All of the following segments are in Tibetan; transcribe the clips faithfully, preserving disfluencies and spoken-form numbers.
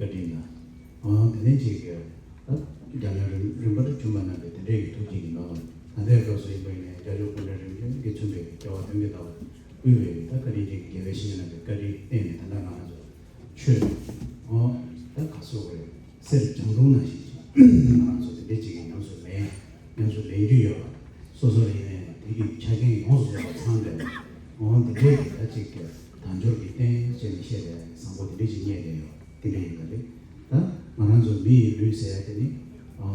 བཀའ་དྲིན་དང་། ཨང་། དེ་ནས་ཅིག་གི་ད་རྒྱ་མཚོ་རིམ་རིམ་པར་བྱོན་པ་རྣམས་ཀྱི་དེ་འདྲའི་གི་ཐུགས་རྗེ་ཡིན་ནོ། ད་ལྟའི་སྐབས་སུ་ཡིན་པ་ཡིན་ནའི་རྒྱ་ཤོག་སྐུ་ཕྲེང་རིམ་བྱོན་གྱིས་མཚོན་པའི་རྒྱལ་བ་དོན་གྱི་བདག་པོས་དབུས་པའི་ད་བཀའ་དྲིན་ཅན་གྱི་རྒྱལ་བའི་བཤེས་གཉེན་རྣམས་ཀྱི་བཀའ་དྲིན་བརྟེན་ནས་ད་ལྟ་ང་རང་ཚོ་ཆོས་ཨོ་ད་ག་སོགས་རེད། གསེར་སྦྱངས་གདུང་ནང་བཞིན་ཅིག་ང་རང་ཚོ་དེ་འདྲའི་ཅིག་གི་ཉམས་སུ་ལེན། ཉམས་སུ་ལེན་རྒྱུ་ཡོད་པ། སོ་སོར་ཡིན་ནའི་དེ་གི་ཆ་རྐྱེན་ཡོངས་སུ་རྫོགས་པ་ཚང་བསྡད་པ། འོ་འདི་འདྲའི་གི་ད་ཅིག་གི་དལ་འབྱོར་གྱི་རྟེན་བྱས་ནས་བཤད་པའི་བཟང་པོ་དེ་འདྲའི་ཅིག་རྙེད་བསྡད་ཡོད། དེ་འདྲ་ཡིན་པ་རེད། ད་ང་རང་ཚོ་མི་ཡི་ལུས་ཟེར་ཡ་དེ་ནི་ཨ་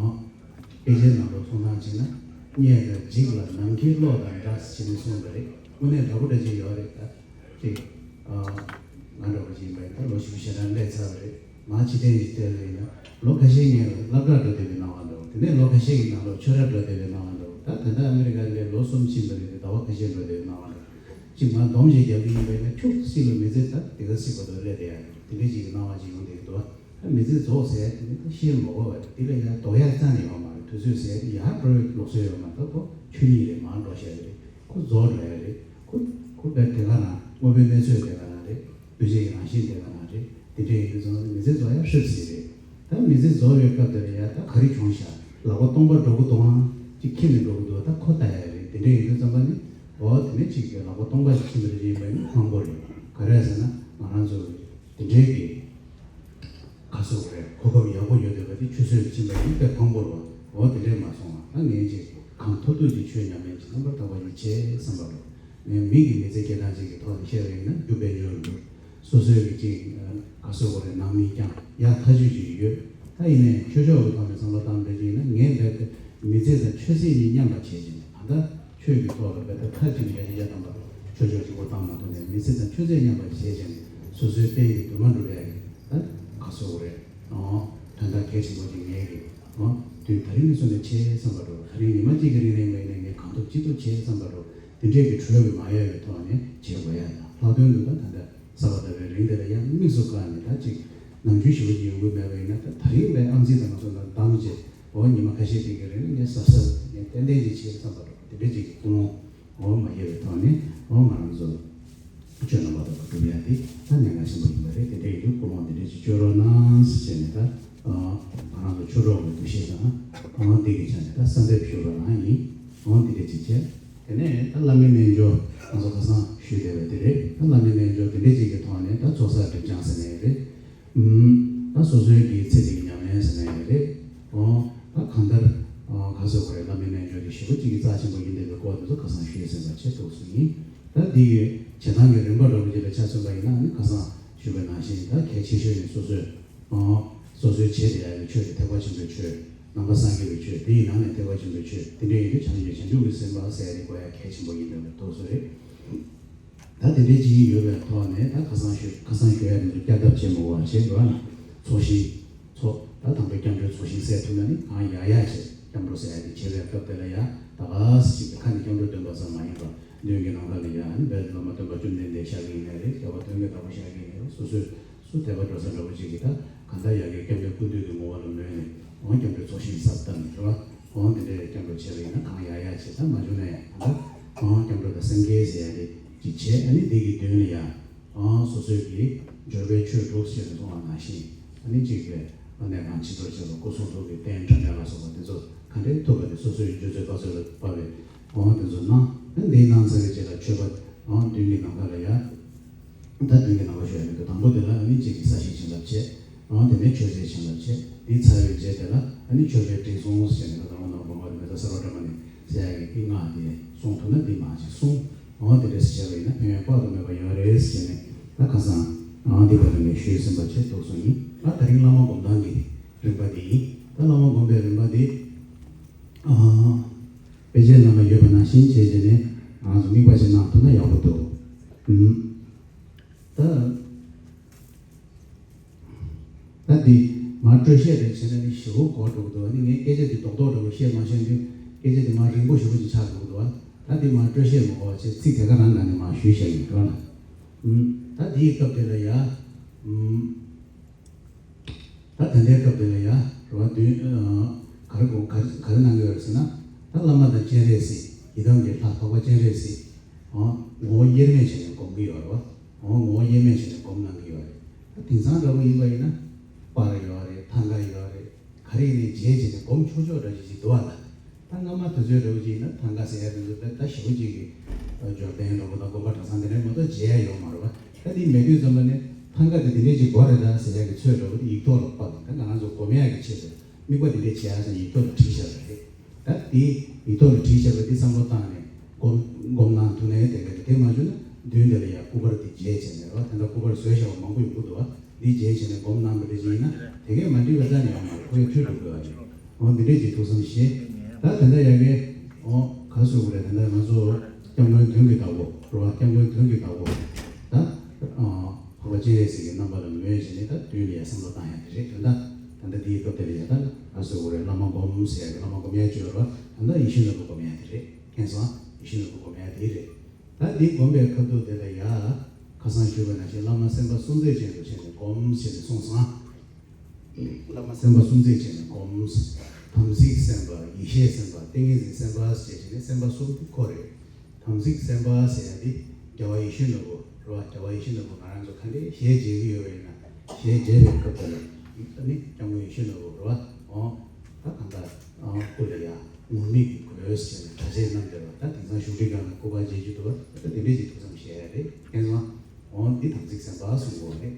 དཔེ་ཆའི་ནང་ལོགས་མཐོང་སྟངས་བྱས་ན་རྙེད་དཀའ་འཇིག་སླ་ནམ་མཁའི་གློག་དང་འདྲ་ཟེར་ནས་གསུངས་པ་རེད། དངོས་གནས་འདྲ་པོ་འདྲ་ཅིག་ཡོད་རེད་ད། ཅིག་ཨ་ང་འདྲ་པོ་ཅིག་ཡིན་པ་ཡིན་ད་ལོ་བཞི་བཅུ་ཞེ་གྲངས་སླེབས་ཚར་བ་རེད། མ་ཕྱི་རྟེན་ཞིག་བལྟས་པ་ཡིན་ན་ལོ་ཁ་ཤས་སྔོན་ལ་སློབ་གྲྭར་འགྲོ་བསྡད་པའི་སྣང་བ་འདྲ་བོ། དེ་ནས་ལོ་ཁ་ཤས་ཀྱི་ནང་ལོགས་ཆོས་རར་འགྲོ་བསྡད་པའི་སྣང་བ་འདྲ་བོ། ད་ད་ལྟ་ཨ་མི་རི་ཀ་ལ་ལོ་གསུམ་ཕྱིན་པ་རེད་དེ་ཟླ་བ་ཁ་ཤས་འགྲོ་བསྡད་པའི་སྣང་བ་འདྲ་བོ། ཅིག་མ་སྡོམ་ཞིག་རྒྱབ་ཀྱི་ཡིན་པ་ཡིན་ན་ཁྱུག་སྲིད་ལ་མི་ཚེ་ད་དེ་ག་སྲིད་པ་དོ་སླེབས་བསྡད་ཡ་རེད། དེ་འདྲའི་ཅིག་གི་སྣང་བ་ཅིག་ཡོང་བསྡད་ཀྱི་འདུག་ད་མི་ཚེ་རྫོགས་ཟེར་ཡ་དེ་ནི་ད་ཤེས་མ་དགོས་པ་རེད། དེ་ལ་ཡ་ལྡོག་ཡ་རྩ་ནས་ཡོད་མ་རེད། དུས་ཚོད་ཟེར་ཡ་དེ་ཡར་འགྲོ་བའི་ལུགས་སྲོལ་ཡོད་མ་རེད། ད་ཁོ་ཆོས་ཉིད་རེད། མར་འགྲོ་བཞག་གི་རེད། ཁོ་རྫོགས་འགྲོ་ཡ་རེད། ཁོ་ཁོ་དཔེ་དེ་ག་ན་དངོས་པོའི་གནས་ཚུལ་དེ་ག་ན་རེད། འདུ་བྱེད་ཀྱི་རང་བཞིན་དེ་ག་ན་རེད། དེ་འདྲ་ཡིན་དུས་ཙང་མི་ཚེ་རྫོགས་ཡ་ཧྲིབ་ཟིག་རེད། ད་མི་ཚེ་རྫོགས་པའི་སྐབས་དེ་ལ་ཡ་ད་ག་རེ་བྱུང་ཤག་ལག་པ་སྟོང་པ་འགྲོ་གི་འདུག་ཨང་། ཅིག་ཁྱེར་ནས་འགྲོ་གི་འདུག་ད་ཁོ་ལྟ་ཡ་རེད། དེ་འདྲ་ཡིན་དུས་ཙམ་པ་ནི་འོ་དེ་ནས་ཅིག་གི་ལག་པ་སྟོང་པ་ཞིག་ཁྱེར་འདྲ་ཅིག་ཡིན་པ་ནི་མང་པོ་རེད། ག་རེ་ཟེར་ན་ང་རང་ཚོ་དེ་འདྲའི་གི་ག་སོགས་རེད། གོ་སྐབས་ཡག་པོ་ཡོད་བསྡད་པ་དེ་ཆུད་ཟོས་ཕྱིན་པ་ཡིན་དཔེ་ཕངས་པོ་རེད་བ། འོ་དེ་འདྲས་མ་སོང་བ་ད་ངས་ཅིག་གང་ཐུབ་ཐུབ་ཅིག་ཆོས་ཉམས་ལེན་ཅིག་རྣམ་པར་དག་པ་ཞིག་བྱེད་བསམ་པ་རེད། ངས་མི་གི་མི་ཚེ་སྐྱེལ་སྟངས་ཅིག་གི་ཐོག་ནས་བཤད་པ་ཡིན་ན་རྒྱུ་དཔལ་འབྱོར་འདུག་སོ་སོའི་གི་ཅིག་ག་སོགས་རེད། ནང་མི་རྐྱང་ཡག་ཐག་ཆོད་ཅིག་ཡོད། ད་ཡིན་ནའི་ཆོས་ཕྱོགས་ཀྱི་ཐོག་ནས་བསམ་བློ་བཏང་བསྡད་ཅིག་ཡིན་ན་ངས་འདི་མི་ཚེ་དང་ཆོས་ཚེ་གཉིས་མཉམ་པ་བྱེད་ཅིང་ད་ལྟ་ཆོས་ཀྱི་ཐོག་ལ་བས་ད་མཐའ་གཅིག་ཏུ་ཡ་གཅིག་ཡ་དམ་པ་ཆོས་ཕྱོགས་གཅིག་པོ་བཏང་མ་ཐུབ་ནས་མི་ཚེ་དང་ཆོས་ཚེ་མཉམ་པ་བྱེད་ཅིང་སོ་སོའི་དཔལ་གྱི་འདུན་མ་འགྲུབ་པའི་ད་ག་སོགས་རེད། ཨོ། དོན་དག་གལ་ཆེན་པོ་ཅིག་ངས་ཀྱི་ཨོ་དུས་ད་རིང་ནས་བཟུང་ནས་བྱེད་བསམ་པ་འགྲོ། ད་རིང་ཉི་མ་གཅིག་གི་རིང་ནས་མེད་ནས་ངས་གང་ཐུབ་ཅི་ཐུབ་བྱེད་བསམ་པ་འགྲོ། དེ་འདྲས་ཀྱི་གྲོས་ཀྱི་མ་ཡལ་བའི་ཐོག་ནས་བྱེད་དགོས་ཡ་ལྷག་དོན་དུ་ད་ད་ལྟ་གསར་པ་ལྟ་བུའི་རིང་དེ་ལ་ཡང་དམིགས་སུ་བཀར་ནས་ད་ཅིག་ནམ་རྒྱུན་ཞེ་པོ་ཅིག་ཡོང་གི་མེད་པ་ཡིན་ན་ད་ད་རིང་བས་ཨམ་ཚིག་དང་ང་ཚོ་ལ་འདང་བྱས་ཨོ་ཉི་མ་ཁ་ཤས་ཅིག་གི་རིང་ནས་ངས་གཟབ་གཟབ་ངས་ཏན་ཏན་ཅིག་བྱེད་བསམ་པ་འགྲོ། དེ་འདྲས་ཅིག་གི་ཀུན་སློང་འོ་མ་ཡལ་བའི་ཐོག་ནས་འོ་ང་རང་ཚོ་ཆོས་རྣམ་པ་དག་པ་སྒྲུབ་ཡ་དེ་ད་གནད་འགག་ཆེན་པོ་ཡིན་པ་རེད། དེ་འདྲ་ཡིན་དུས་ཀུན་སློང་འདི་འདྲ་ཅིག་བཅོས་རོགས་གནང་ཟེར་བྱས་ནས་ད་ང་རང་ཚོ་ཆོས་གྲོགས་ཀྱི་འདུ་ཤེས་དང་འོ་འདི་གི་ཆ་ནས་ད་གསལ་འདེབས་ཞུ་རོགས་གནང་ཡིན། འོ་འདི་འདྲ་ཅིག་བྱས་དེ་ནས་ད་བླ་མའི་རྣལ་འབྱོར་ང་ཚོ་ཁ་སང་ཞུས་བསྡད་པ་དེ་རེད། ད་བླ་མའི་རྣལ་འབྱོར་འདི་འདྲ་ཅིག་གི་ཐོག་ནས་ད་ཚོགས་བསགས་སྒྲིབ་སྦྱང་ཟེར་ནའི་རེད། ད་སོ་སོའི་གི་ཚེ་འདི་གི་ཉམས་ལེན་ཟེར་ན་ཡང་རེད། ཨོ། ད་གང་ལྟར་ཨོ་ག་ཟེར་དགོས་རེད། བླ་མའི་རྣལ་འབྱོར་དེ་ཞེ་པོ་གཅིག་གི་རྩ་ཆེན་པོ་ཡིན་བསྡད་པའི་སྐོར་དེ་ཚོ་ཁ་སང་ཞུས་ཟིན་པ་བྱས་འདུག་སེ་ཡིན། ད་འདི་གི་བྱེད་སྟངས་ཀྱི་རིམ་པ་འདྲ་པོ་ཅིག་ལ་ཆ་མཚོན་པ་ཡིན་ན་ནི་ཁ་སང་ཞུས་པ་ནང་བཞིན་ད་གལ་ཆེ་ཤོས་ནི་སོ་སོས་ཨོ་སོ་སོའི་བྱེད་བསྡད་ཡག་གི་ཆོས་དེ་ཐེག་པ་ཆེན་པོའི་ཆོས། ནང་པ་སངས་རྒྱས་པའི་ཆོས་དེ་ཡི་ནང་ནས་ཐེག་པ་ཆེན་པོའི་ཆོས་དེ་འདྲ་ཡིན་དུས་བྱང་ཆུབ་བྱང་ཆུབ་ཀྱི་སེམས་དཔའ་ཟེར་ཡག་དེ་དགོས་ཡག་གལ་ཆེན་པོ་ཡིན་བསྡད་པ་འདུག་སེ་རེད། ད་དེ་འདྲའི་ཅིག་ཡོད་པའི་ཐོག་ནས་ད་ཁ་སང་ཞུ་ཁ་སང་ཞུ་ཡ་དེ་ཚོ་བསྐྱར་ལྡབ་བྱེད་མི་དགོས་པ་བྱེད་དགོས་ན། ཚོགས་ཞིང་། ཚོགས་ད་དང་པོའི་སྐྱབས་འགྲོའི་ཚོགས་ཞིང་གསལ་ཐུབ་ན་ནི་གང་ཡག་ཡག་བྱེད། སྐྱབས་འགྲོ་ཟེར་ཡ་དེ་བྱེད་པའི་སྐབས་དེ་ལ་ཡ་ད་ག་སེ་ཅིག་གི་ཁ་ནས་སྐྱབས་འགྲོ་འདོན་པ་ཙམ་མ་ཡིན་པར་མདུན་གྱི་ནམ་མཁའ་ལ་ཡ་ནི་དཔལ་ལྡན་བླ་མ་སྟོན་པ་བཅོམ་ལྡན་འདས་ཤར་གྱི་ཡིན་ནའི་རེད། རྒྱལ་བ་དོན་གྱི་བདག་པོ་ཤར་གྱི་ཡིན་ནའི་རེད། སོ་སོས་སུ་དད་པ་འགྲོ་ས་འདྲ་པོ་ཅིག་གིས་ད་གང་ལྟར་ཡ་གི་སྐྱབས་གནས་ཀུན་འདུས་ཀྱི་ངོ་བོ་ལ་མོས་ནས་འོང་སྐྱབས་འགྲོའི་ཚོགས་ཞིང་གསར་བཏབ་ནས་རེད་བ། འོང་དེ་འདྲའི་སྐྱབས་འགྲོ་བྱས་པ་ཡིན་ན་གང་ཡག་ཡག་བྱེད། ད་མ་བྱུང་ན་ཡང་ད་འོང་སྐྱབས་འགྲོ་དང་སེམས་བསྐྱེད་ཟེར་ཡ་དེ་ཅིག་བྱས། ཨ་ནི་འདི་གི་མདུན་ལ་ཡ་འོང་སོ་སོའི་གི་འབྱོར་པའི་ཆོས་དྲུག་ཟེར་ནས་གསུངས་པ་ནང་བཞིན་ཨ་ནི་གཅིག་པའི་ཨ་ནི་གང་ཕྱི་དྲོ་བྱས་པ་སྐུ་གསུང་ཐུགས་ཀྱི་རྟེན་འབྲེལ་ལ་སོགས་པ་དེ་ཚོ་ག་འདྲའི་ཐུབ་པ་དེ་སོ་སོའི་རྒྱུ་ཚོད་དཀའ་ཚོད་ལ་དཔག་པའི་འོང་དེ་ཚོ་གནང་། ཨ་ནི་འདི་གནང་ཚར་བའི་རྗེས་ལ་མཆོད་པ་འོང་མདུན་གྱི་ནམ་མཁའ་ལ་ཡ། ད་མདུན་གྱི་ནམ་མཁའ་ཞུ་ཡ་མི་འདུག་དང་པོ་དེ་ལ་ཨ་ནི་གཅིག་གིས་ས་གཞི་བྱིན་རླབས་བྱས། འོ་དེ་ནས་མཆོད་རྫས་བྱིན་རླབས་བྱས། འདི་ཚར་བའི་རྗེས་དེ་ལ་ཨ་ནི་མཆོད་པའི་དྲི་བསུང་ཟེར་ནས་ད་དང་པོ་ནང་དགོན་པ་རེད་མེད་ད་གསར་པ་འདྲ་མ་ནི་ཟེར་ཡ་གི་འདི་སྔགས་དེ་གསུང་ཐུབ་ན་འདི་མ་གཅིག་གསུང་། འོ་དེ་འདྲས་སེ་བྱས་པ་ཡིན་ན་ཕན་ཡོན་དཔག་ཏུ་མེད་པ་ཡོད་རེད་ཟེར་ནས་ད་ཁ་སང་འོ་འདི་བར་ནས་ཞུས་ཟིན་པ་བྱས་འདུག་སོང་ཡིན། ད་དེ་རིང་བླ་མ་སྒོམ་སྟངས་ཀྱི་རིམ་པ་འདི་ཡིན། ད་བླ་མ་སྒོམ་པའི་རིམ་པ་འདི་ཨ་དཔེ་ཆའི་ནང་ལ་ཡོད་པ་ནང་བཞིན་བྱས་བྱས་ནས་ང་ཚོ་དམིགས་པ་ཞིག་གནང་ཐུབ་ན་ཡག་པོ་འདུག་ཨུམ། ད། ད་འདི་མར་སྤྲོས་བཤད་རེ་བྱས་ན་ནི་ཞེ་པོ་འགོར་འགྲོ་གི་འདུག་ཨ་ནི་ངས་སྐད་ཆ་འདི་རྡོག་རྡོག་འདྲ་པོ་བཤད་མ་ཤེས་དུས་སྐད་ཆ་འདི་མར་རིང་པོ་ཞེ་པོ་ཅིག་ཆགས་འགྲོ་གི་འདུག་ད་འདི་མར་སྤྲོས་བཤད་མ་དགོས་པ་བྱས་ཚིག་དེ་ག་རང་ནང་ནས་མར་ཞུས་བཞག་ཡིན་འགྲོ་ན། ཨུམ། ད་འདིའི་སྐབས་དེ་ལ་ཡ། ཨུམ། ད་ད་ལྟའི་སྐབས་དེ་ལ་ཡ་རེད་བ། དུས་ཨ་ག་རེ་གོ་ག་རེ་ག་རེ་གནང་གི་ཡོད་རེད་ཟེར་ན། ད་བླ་མ་དང་སྤྱན་རས་གཟིགས་ཡི་དམ་གྱི་ལྷ་འཕགས་པ་སྤྱན་རས་གཟིགས་ཨ་ངོ་བོ་དབྱེར་མེད་བྱས་ནས་སྒོམ་གྱི་ཡོད་རེད་བ། ཨ་ངོ་བོ་དབྱེར་མེད་བྱས་ནས་སྒོམ་གནང་གི་ཡོད་རེད། ད་དེང་སང་འདྲ་པོ་ཡིན་པ་ཡིན་ན། པར་ཡོད་རེད། ཐང་ག་ཡོད་རེད། ག་རེ་ཡིན་ནའི་མཇལ་བྱས་ནས་སྒོམ་ཆོག་ཆོག་འདྲ་ཅིག་ཅིག་འདུག་བ་ལ། ད་སྔ་མ་དུས་ཚོད་འདྲ་བོ་ཅིག་ཡིན་ན་ཐང་ག་ཟེར་ཡ་དེ་ཚོ་དཔེ་ད་ཞེ་པོ་ཅིག་གི་འབྱོར་ལྡན་འདྲ་བོ་དང་དགོན་པ་གྲྭ་ཚང་དེ་འདྲ་མ་གཏོགས་མཇལ་ཡ་ཡོད་མ་རེད་བ། ད་དེ་མེད་དུས་ཙམ་པ་ནས་ཐང་ག་དེ་དེ་འདྲས་ཅིག་དགོས་རེད་ད་ཟེར་ཡ་གི་ཚོད་འདྲ་བོ་དེ་ཡིག་ཐོག་ལ་ཕབ་ནས། ད་ང་རང་ཚོ་སྒོམ་ཡ་གི་ཆེད་དུ་དམིགས་པ་དེ་འདྲས་བྱེད་ཡ་ཟེར་ཡིག་ཐོག་ལ་བྲིས་བཞག་པ་རེད། ད་དེ་ཡིག་ཐོག་ལ་བྲིས་བཞག་པ་དེ་བསམ་བློ་བཏང་ནས་སྒོམ་སྒོམ་གནང་ཐུབ་ན་དེ་འདྲ་རེད། དེ་མ་བྱུང་ན་མདུན་དེ་ལ་ཡ་སྐུ་པར་དེ་མཇལ་བྱས་ནས་རེད་བ། ད་ལྟ་སྐུ་པར་བཟོས་བཞག་པ་མང་པོ་ཡོང་གི་འདུག་བ། འདི་མཇལ་བྱས་ནས་སྒོམ་གནང་བ་འདྲ་ཅིག་ཡིན་ན་དེ་གས་མ་འགྲིག་པ་རྩ་ནས་ཡོང་མ་རེད། ཁོ་ཡ་འཁྲུལ་འགྲོ་དགོས་པ་རེད། འོ་འདི་འདྲས་ཀྱི་ཐུགས་བསམ་བཞེས། ད་ད་ལྟ་ཡ་གི་འོ་ག་ཟེར་དགོས་རེད། ད་ལྟ་ང་ཚོ་སྐྱབས་མགོན་དོན་གྱི་བདག་པོ་རེད་བ། སྐྱབས་མགོན་དོན་གྱི་བདག་པོ་ད་ཨ་འཕགས་པ་སྤྱན་རས་གཟིགས་ཀྱི་རྣམ་པ་ལ་མོས་བྱས་ནས་ད་མདུན་ལ་ཡ་བསམ་བློ་བཏང་ཡ་དེ་རེད། ད་ལྟ་ད་ལྟ་འདིའི་སྐབས་དེ་ལ་ཡ་ད་ག་ཟེར་དགོས་རེད། བླ་མ་སྒོམ་ཟེར་ཡ་གི་བླ་མ་སྒོམ་ཡ་ཅིག་ཡོད་རེད་བ། ད་ལྟ་ཡིད་བཞིན་ནོར་བུ་སྒོམ་ཡ་དེ་རེད། མཁྱེན་སོང་། ཡིད་བཞིན་ནོར་བུ་སྒོམ་ཡ་དེ་རེད། ད་འདི་སྒོམ་པའི་ཁ་ཐུག་དེ་ལ་ཡ། ཁ་སང་ཞུས་པ་ནང་བཞིན་བླ་མ་སེམས་དཔའ་སྲོག་འཛིན་ཅན་དུ་བྱས་ནས་སྒོམ་ཞེས་ནས་གསུངས་སོང་། བླ་མ་སེམས་དཔའ་སྲོག་འཛིན་བྱས་ནས་སྒོམ། དམ་ཚིག་སེམས་དཔའ། ཡེ་ཤེས་སེམས་དཔའ། ཏིང་ངེ་འཛིན་སེམས་དཔའ་ཞེས་བྱས་ནས་སེམས་དཔའ་གསུམ་དེ་ཁོ་རེད། དམ་ཚིག་སེམས་དཔའ་ཟེར་ཡ་དེ་རྒྱལ་བ་ཡིད་བཞིན་ནོར་བུ་རེད་བ། རྒྱལ་བ་ཡིད་བཞིན་ནོར་བུ་ང་རང་ཚོ་ག་འདྲའི་ཞལ་མཇལ་གྱི་ཡོད་པ་ཡིན་ན། ཞལ་མཇལ་བའི་སྐབས་དེ་ལ་ཨ་ནི་སྐྱབས་མགོན་ཡིད་བཞིན་ནོར་བུ་རེད་བ། འོ། ད་གང་ལྟར་སྐུ་ལ་ཡ་ངུར་སྨྲིག་གི་གོས་ཟེར་ནས་གྲྭ་ཆས་བསྣམས་བསྡད་པ། ད་དེང་སང་བཞུགས་ཁྲི་སྒང་ལ་སྐུ་པར་མཇལ་རྒྱུ་འདུག་བ། ད་དེ་འདྲས་ཀྱི་ཐུགས་བསམ་བཞེས་ཡ་རེད། མཁྱེན་སོང་། འོ་འདི་དམ་ཚིག་སེམས་དཔའ་གསུང་གི་ཡོད་རེད།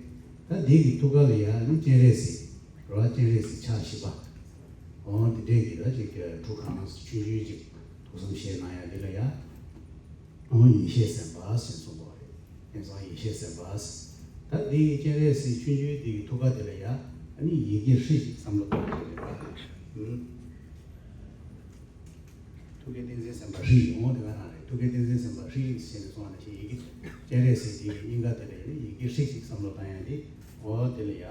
ད་འདི་གི་ཐུགས་ཀ་ལ་ཡ་ནི་སྤྱན་རས་གཟིགས་རེད་བ། སྤྱན་རས་གཟིགས་ཕྱག་བཞི་པ། འོ་འདི་འདྲས་ཀྱི་ད་ཅིག་ཁྲུ་གང་ཆུང་ཆུང་ཅིག་ཐུགས་བསམ་བཞེས་གནང་ཡ་འདི་ལ་ཡ། འོ་ཡེ་ཤེས་སེམས་དཔའ་ཞེས་གསུངས་པ་རེད། དེང་སང་ཡེ་ཤེས་སེམས་དཔའ། ད་འདི་ཡི་སྤྱན་རས་གཟིགས་ཆུང་ཆུང་འདི་གི་ཐུགས་ཀ་དེ་ལ་ཡ། ཨ་ནི་ཡི་གེ་ཧྲི་ཞིག་བསམ་བློ་གཏོང་གི་རེད་པ། ཨུམ། ཐུགས་ཀའི་ཏིང་འཛིན་སེམས་དཔའ་ཧྲི་ཡིན། འོ་དེ་ག་རང་རེད། ཐུགས་ཀའི་ཏིང་འཛིན་སེམས་དཔའ་ཧྲི་ཞེས་ནས་གསུངས་པ་ནང་བཞིན་ཡི་གེ་སྤྱན་རས་གཟིགས་འདི་གི་སྙིང་ག་དེ་ལ་ཡ་ནི་ཡི་གེ་ཧྲི་ཞིག་བསམ་བློ་བཏང་ཡ་འདི། འོ་དེ་ལ་ཡ།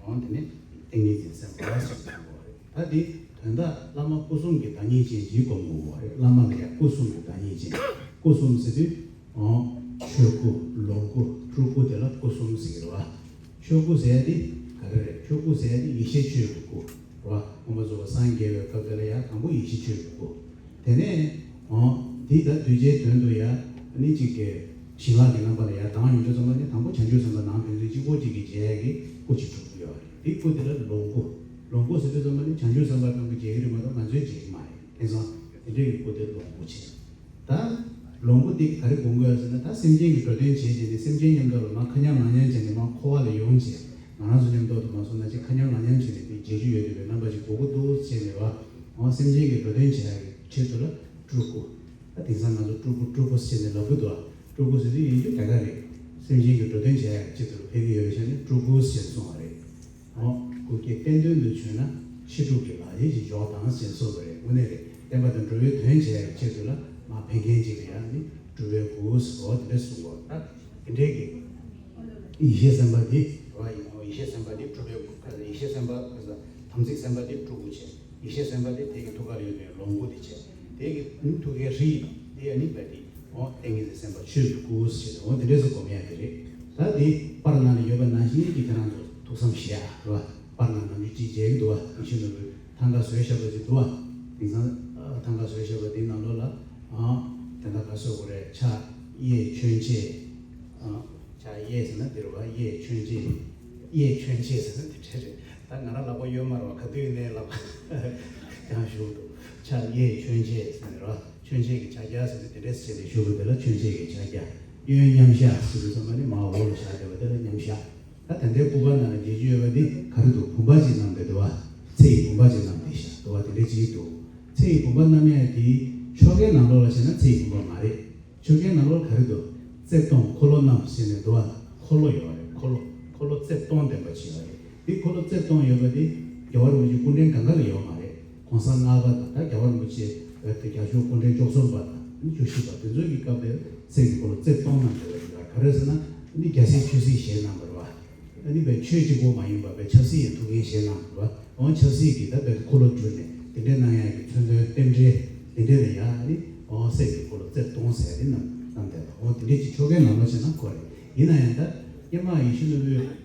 འོ་དེ་ནི་ཏིང་ངེ་འཛིན་སེམས་དཔའ་ཞེས་གསུངས་པ་རེད། ད་འདི་དོན་དག་བླ་མ་སྐུ་གསུམ་གྱི་བདག་ཉིད་ཅན་ཅིག་སྒོམ་དགོས་པ་རེད། བླ་མ་ལ་ཡང་སྐུ་གསུམ་གྱི་བདག་ཉིད་ཅན། སྐུ་གསུམ་ཟེར་དུས། འོ། ཆོས་སྐུ། ལོངས་སྐུ། སྤྲུལ་སྐུ་དེ་ལ་སྐུ་གསུམ་ཟེར་གྱི་རེད་བ། ཆོས་སྐུ་ཟེར་ཡ་དེ་ག་རེ་རེད། ཆོས་སྐུ་ཟེར་ཡ་དེ་ཡེ་ཤེས་ཆོས་ཀྱི་སྐུ་རེད་བ། མངོན་པར་རྫོགས་པར་སངས་རྒྱས་པའི་སྐབས་དེ་ལ་ཡང་དང་པོ་ཡེ་ཤེས་ཆོས་ཀྱི་སྐུ། དེ་ནས། འོ། འདི་ད་གདུལ་བྱའི་དོན་དུ་ཡ། ནི་གཅིག་གི་བྱིན་རླབས་ཀྱི་རྣམ་པ་ལ་ཡ་ལྡང་ཡོང་དུས་ཙམ་པ་ནི་དང་པོ་བྱང་ཆུབ་སེམས་དཔའ་ནང་ཕན་ཚུན་གཅིག་པོ་གཅིག་གིས་མཇལ་ཡ་གི་སྐུ་གཅིག་གྲུབ་ཀྱི་ཡོད་རེད། དེ་སྐུ་དེ་ལ་ལོངས་སྐུ། ལོངས་སྐུ་ཟེར་དུས་ཙམ་པ་ནི་བྱང་ཆུབ་སེམས་དཔའ་རྣམས་ཀྱིས་མཇལ་གྱི་རེད་མ་གཏོགས་ང་ཚོས་མཇལ་གྱི་མ་རེད། དེང་སང་དེ་འདྲའི་གི་སྐུ་དེ་ལོངས་སྐུ་བྱས། ད་ལོངས་སྐུ་དེ་ག་རེ་སྒོམ་དགོས་ཟེར་ན། ད་སེམས་ཅན་གྱི་འགྲོ་དོན་བྱེད་བྱས་ནས་སེམས་ཅན་མཉམ་དུ་ལ་མར་མཁའ་མཉམ་ལག་མཉམ་བྱས་ནས་མར་འཁོར་བ་ལ་ཡོང་བྱས། ང་རང་ཚོ་མཉམ་དུ་དུ་མ་སོང་ན་ཅིག་མཁའ་མཉམ་ལག་མཉམ་བྱས་ནས་དེ་མཇལ་རྒྱུ་ཡོད་བསྡད་པའི་རྣམ་པ་ཅིག་དགོས་ཀྱི་འདུག་ཟེར་ནས་བ། འོ་སེམས་ཅན་གྱི་འགྲོ་དོན་བྱེད་ཡག་གི་ཆེད་དུ་ལ་སྤྲུལ་སྐུ། ད་དེང་སང་ང་ཚོ་སྤྲུལ་སྐུ་སྤྲུལ་སྐུ་ཟེར་ནས་ལབ་ཀྱི་འདུག་བ། སྤྲུལ་སྐུ་ཟེར་དུས་ཡིན་རྒྱུ་དེ་ག་རེད། སེམས་ཅན་གྱི་འགྲོ་དོན་བྱེད་ཡག་གི་ཆེད་དུ་ལ་ཕེབས་ཀྱི་ཡོད་པའི་ཆ་ནས་སྤྲུལ་སྐུ་ཟེར་གསུངས་པ་རེད། འོ། སྐུ་སྐྱེ་བསྟན་དོན་དུ་བྱོན་ན། ཕྱི་སྒྲུབ་ཀྱི་ལག་ལེན་ཞིག་འཇོག་དང་ཞེས་གསུངས་པ་རེད། དངོས་གནས་རེད། བསྟན་པ་དང་འགྲོ་བའི་དོན་བྱེད་ཡག་གི་ཆེད་དུ་ལ་མར་ཕེབས་མཁན་ཅིག་ལ་ཡང་ནི་སྤྲུལ་པའི་སྐུ་ཟེར་བ་དེ་འདྲ་གསུངས་པ་ད་དེ་འདྲའི་གི། ཡེ་ཤེས་སེམས་དཔའ་འདི་རེད་བ། ཡེ་ཤེས་སེམས་དཔའ་འདི་སྤྲུལ་པའི་སྐུ། ཡེ་ཤེས་སེམས་དཔའ། དམ་ཚིག་སེམས་དཔའ་འདི་སྤྲུལ་སྐུ་བྱས། ཡེ་ཤེས་སེམས་དཔའ་འདི་དེ་གི་ཐུགས་ཀ་ལ་ཡོད་པའི་ལོངས་སྐུ་འདི་བྱས། དེ་གི་ཐུགས་ཀའི་ཧྲཱིཿདེ་ཨ་ནི་བ་དེ། འོ་ཏིང་ངེ་འཛིན་སེམས་དཔའ་ཆོས་ཀྱི་སྐུ་ཟེར་ནས་འོ་དེ་འདྲས་སུ་སྒོམ་ཡ་དེ་རེད། ད་དེ་པར་ནང་ལ་ཡོད་པ་ནང་བཞིན་གྱི་ཁྱེད་རང་ཚོ་ཐུགས་བསམ་བཞེས་ཡ་རེད་བ། པར་ནང་ནམ་རྒྱུན་གཅིག་མཇལ་གྱི་འདུག་བ། ཡིད་བཞིན་ནོར་བུས་ཐང་ག་བཟོས་བཞག་པ་ཅིག་འདུག་བ། དེང་སང་ཐང་ག་བཟོས་བཞག་པ་དེའི་ནང་ལོགས་ལ། ཨ། དེ་འདྲ་ག་བཟོ་དགོས་རེད། ཕྱག་གཡས་མཆོད་མཇལ། ཨ། ཕྱག་གཡས་ཟེར་ན་འདི་རེད་བ། གཡས་མཆོད་མཇལ། གཡས་མཆོད་མཇལ་ཟེར་ན་འདི་འདྲས་རེད། ད་ང་རང་ལག་པ་གཡོན་མ་རེད་བ། ག་དུས་ཡིན་ནའི་ལག་པ་ཡང་ཞུ་འདུག་ཕྱག་གཡས་མཆོད་མཇལ་ཟེར་ནས་རེད་བ། མཆོད་མཇལ་གྱི་ཕྱག་རྒྱ་ཟེར་ནས་དེ་འདྲས་བྱས་ཏེ་བཞུགས་པ་དེ་ལ་མཆོད་མཇལ་གྱི་ཕྱག་རྒྱ། གཡོན་མཉམ་བཞག་ཟེར་དུས་ཙམ་པ་ནི་མར་འོག་ལ་བཞག་བསྡད་པ་དེ་ལ་མཉམ་བཞག་ད་ད་ལྟའི་སྐུ་པར་ནང་ལ་མཇལ་རྒྱུ་ཡོད་པ་འདི་ག་རེ་འདུག་བུམ་པ་ཅིག་བསྣམས་བསྡད་འདུག་བ། ཚེ་ཡི་བུམ་པ་ཅིག་བསྣམས་བསྡད་ཤག་འདུག་བ། དེ་འདྲས་ཅིག་འདུག་ཚེ་ཡི་བུམ་པ་བསྣམས་ཡ་དེ་ཆོ་གའི་ནང་ལོགས་ལ་བྱས་ན་ཚེ་ཡི་བུམ་པ་མ་རེད། ཆོ་གའི་ནང་ལོགས་ག་རེ་འདུག་རྩེ་སྟོང་འཁོར་ལོ་བསྣམས་ཟེར་ནས་འདུག་བ། འཁོར་ལོ་ཡོད་རེད། འཁོར་ལོ། འཁོར་ལོ་རྩེ་སྟོང་ལྡན་པ་ཅིག་ཡོད་རེད། དེ་འཁོར་ལོ་རྩེ་སྟོང་ཡོད་པ་དེ་རྒྱལ་བ་རིན་པོ་ཆེ་སྐུ་ཕྲེང་གང་ག་ལ་ཡོད་མ་རེད། གོང་ས་ལྔ་པ་དང་ད་རྒྱལ་བ་རིན་པོ་ཆེ་བོད་དུ་རྒྱལ་མཆོག་སྐུ་ཕྲེང་བཅུ་གསུམ་པ་དང་བཅུ་བཞི་པ་དེ་ཚོ་གི་སྐབས་དེར་གསེར་གྱི་འཁོར་ལོ་རྩེ་སྟོང་གནང་བསྡད་པ་ཞིག་ལ། ག་རེ་ཟེར་ན་འདི་རྒྱལ་སྲས་ཆོས་སྲིད་ཞེས་གནང་བ་རེད་བ། ཨ་ནི་བའི་ཆོས་གཅིག་པོ་མ་ཡིན་པ་བའི་ཆབ་སྲིད་ཡང་ཐུགས་འགན་བཞེས་གནང་བ་རེད་བ། འོ་ཆབ་སྲིད་ཀྱི་ད་བའི་འཁོར་ལོ་བསྒྱུར་ནས་དེ་འདྲའི་གནང་ཡག་གི་མཚོན་དོན་རྟེན་འབྲེལ་དེ་འདྲའི་ལ་ཡ་ཨ་ནི་འོ་གསེར་གྱི་འཁོར་ལོ་རྩེ་སྟོང་ཟེར་ཡ་དེ་གནང་གནང་བསྡད་པ། འོ་དེ་འདྲའི་ཅིག་ཆོ་གའི་ནང་ལོགས་བྱས་ན་ཁོ་རེད། ཡིན་ན་ཡང་ད་སྔོན་མ་ཡིད་བཞིན་ནོར་བུས།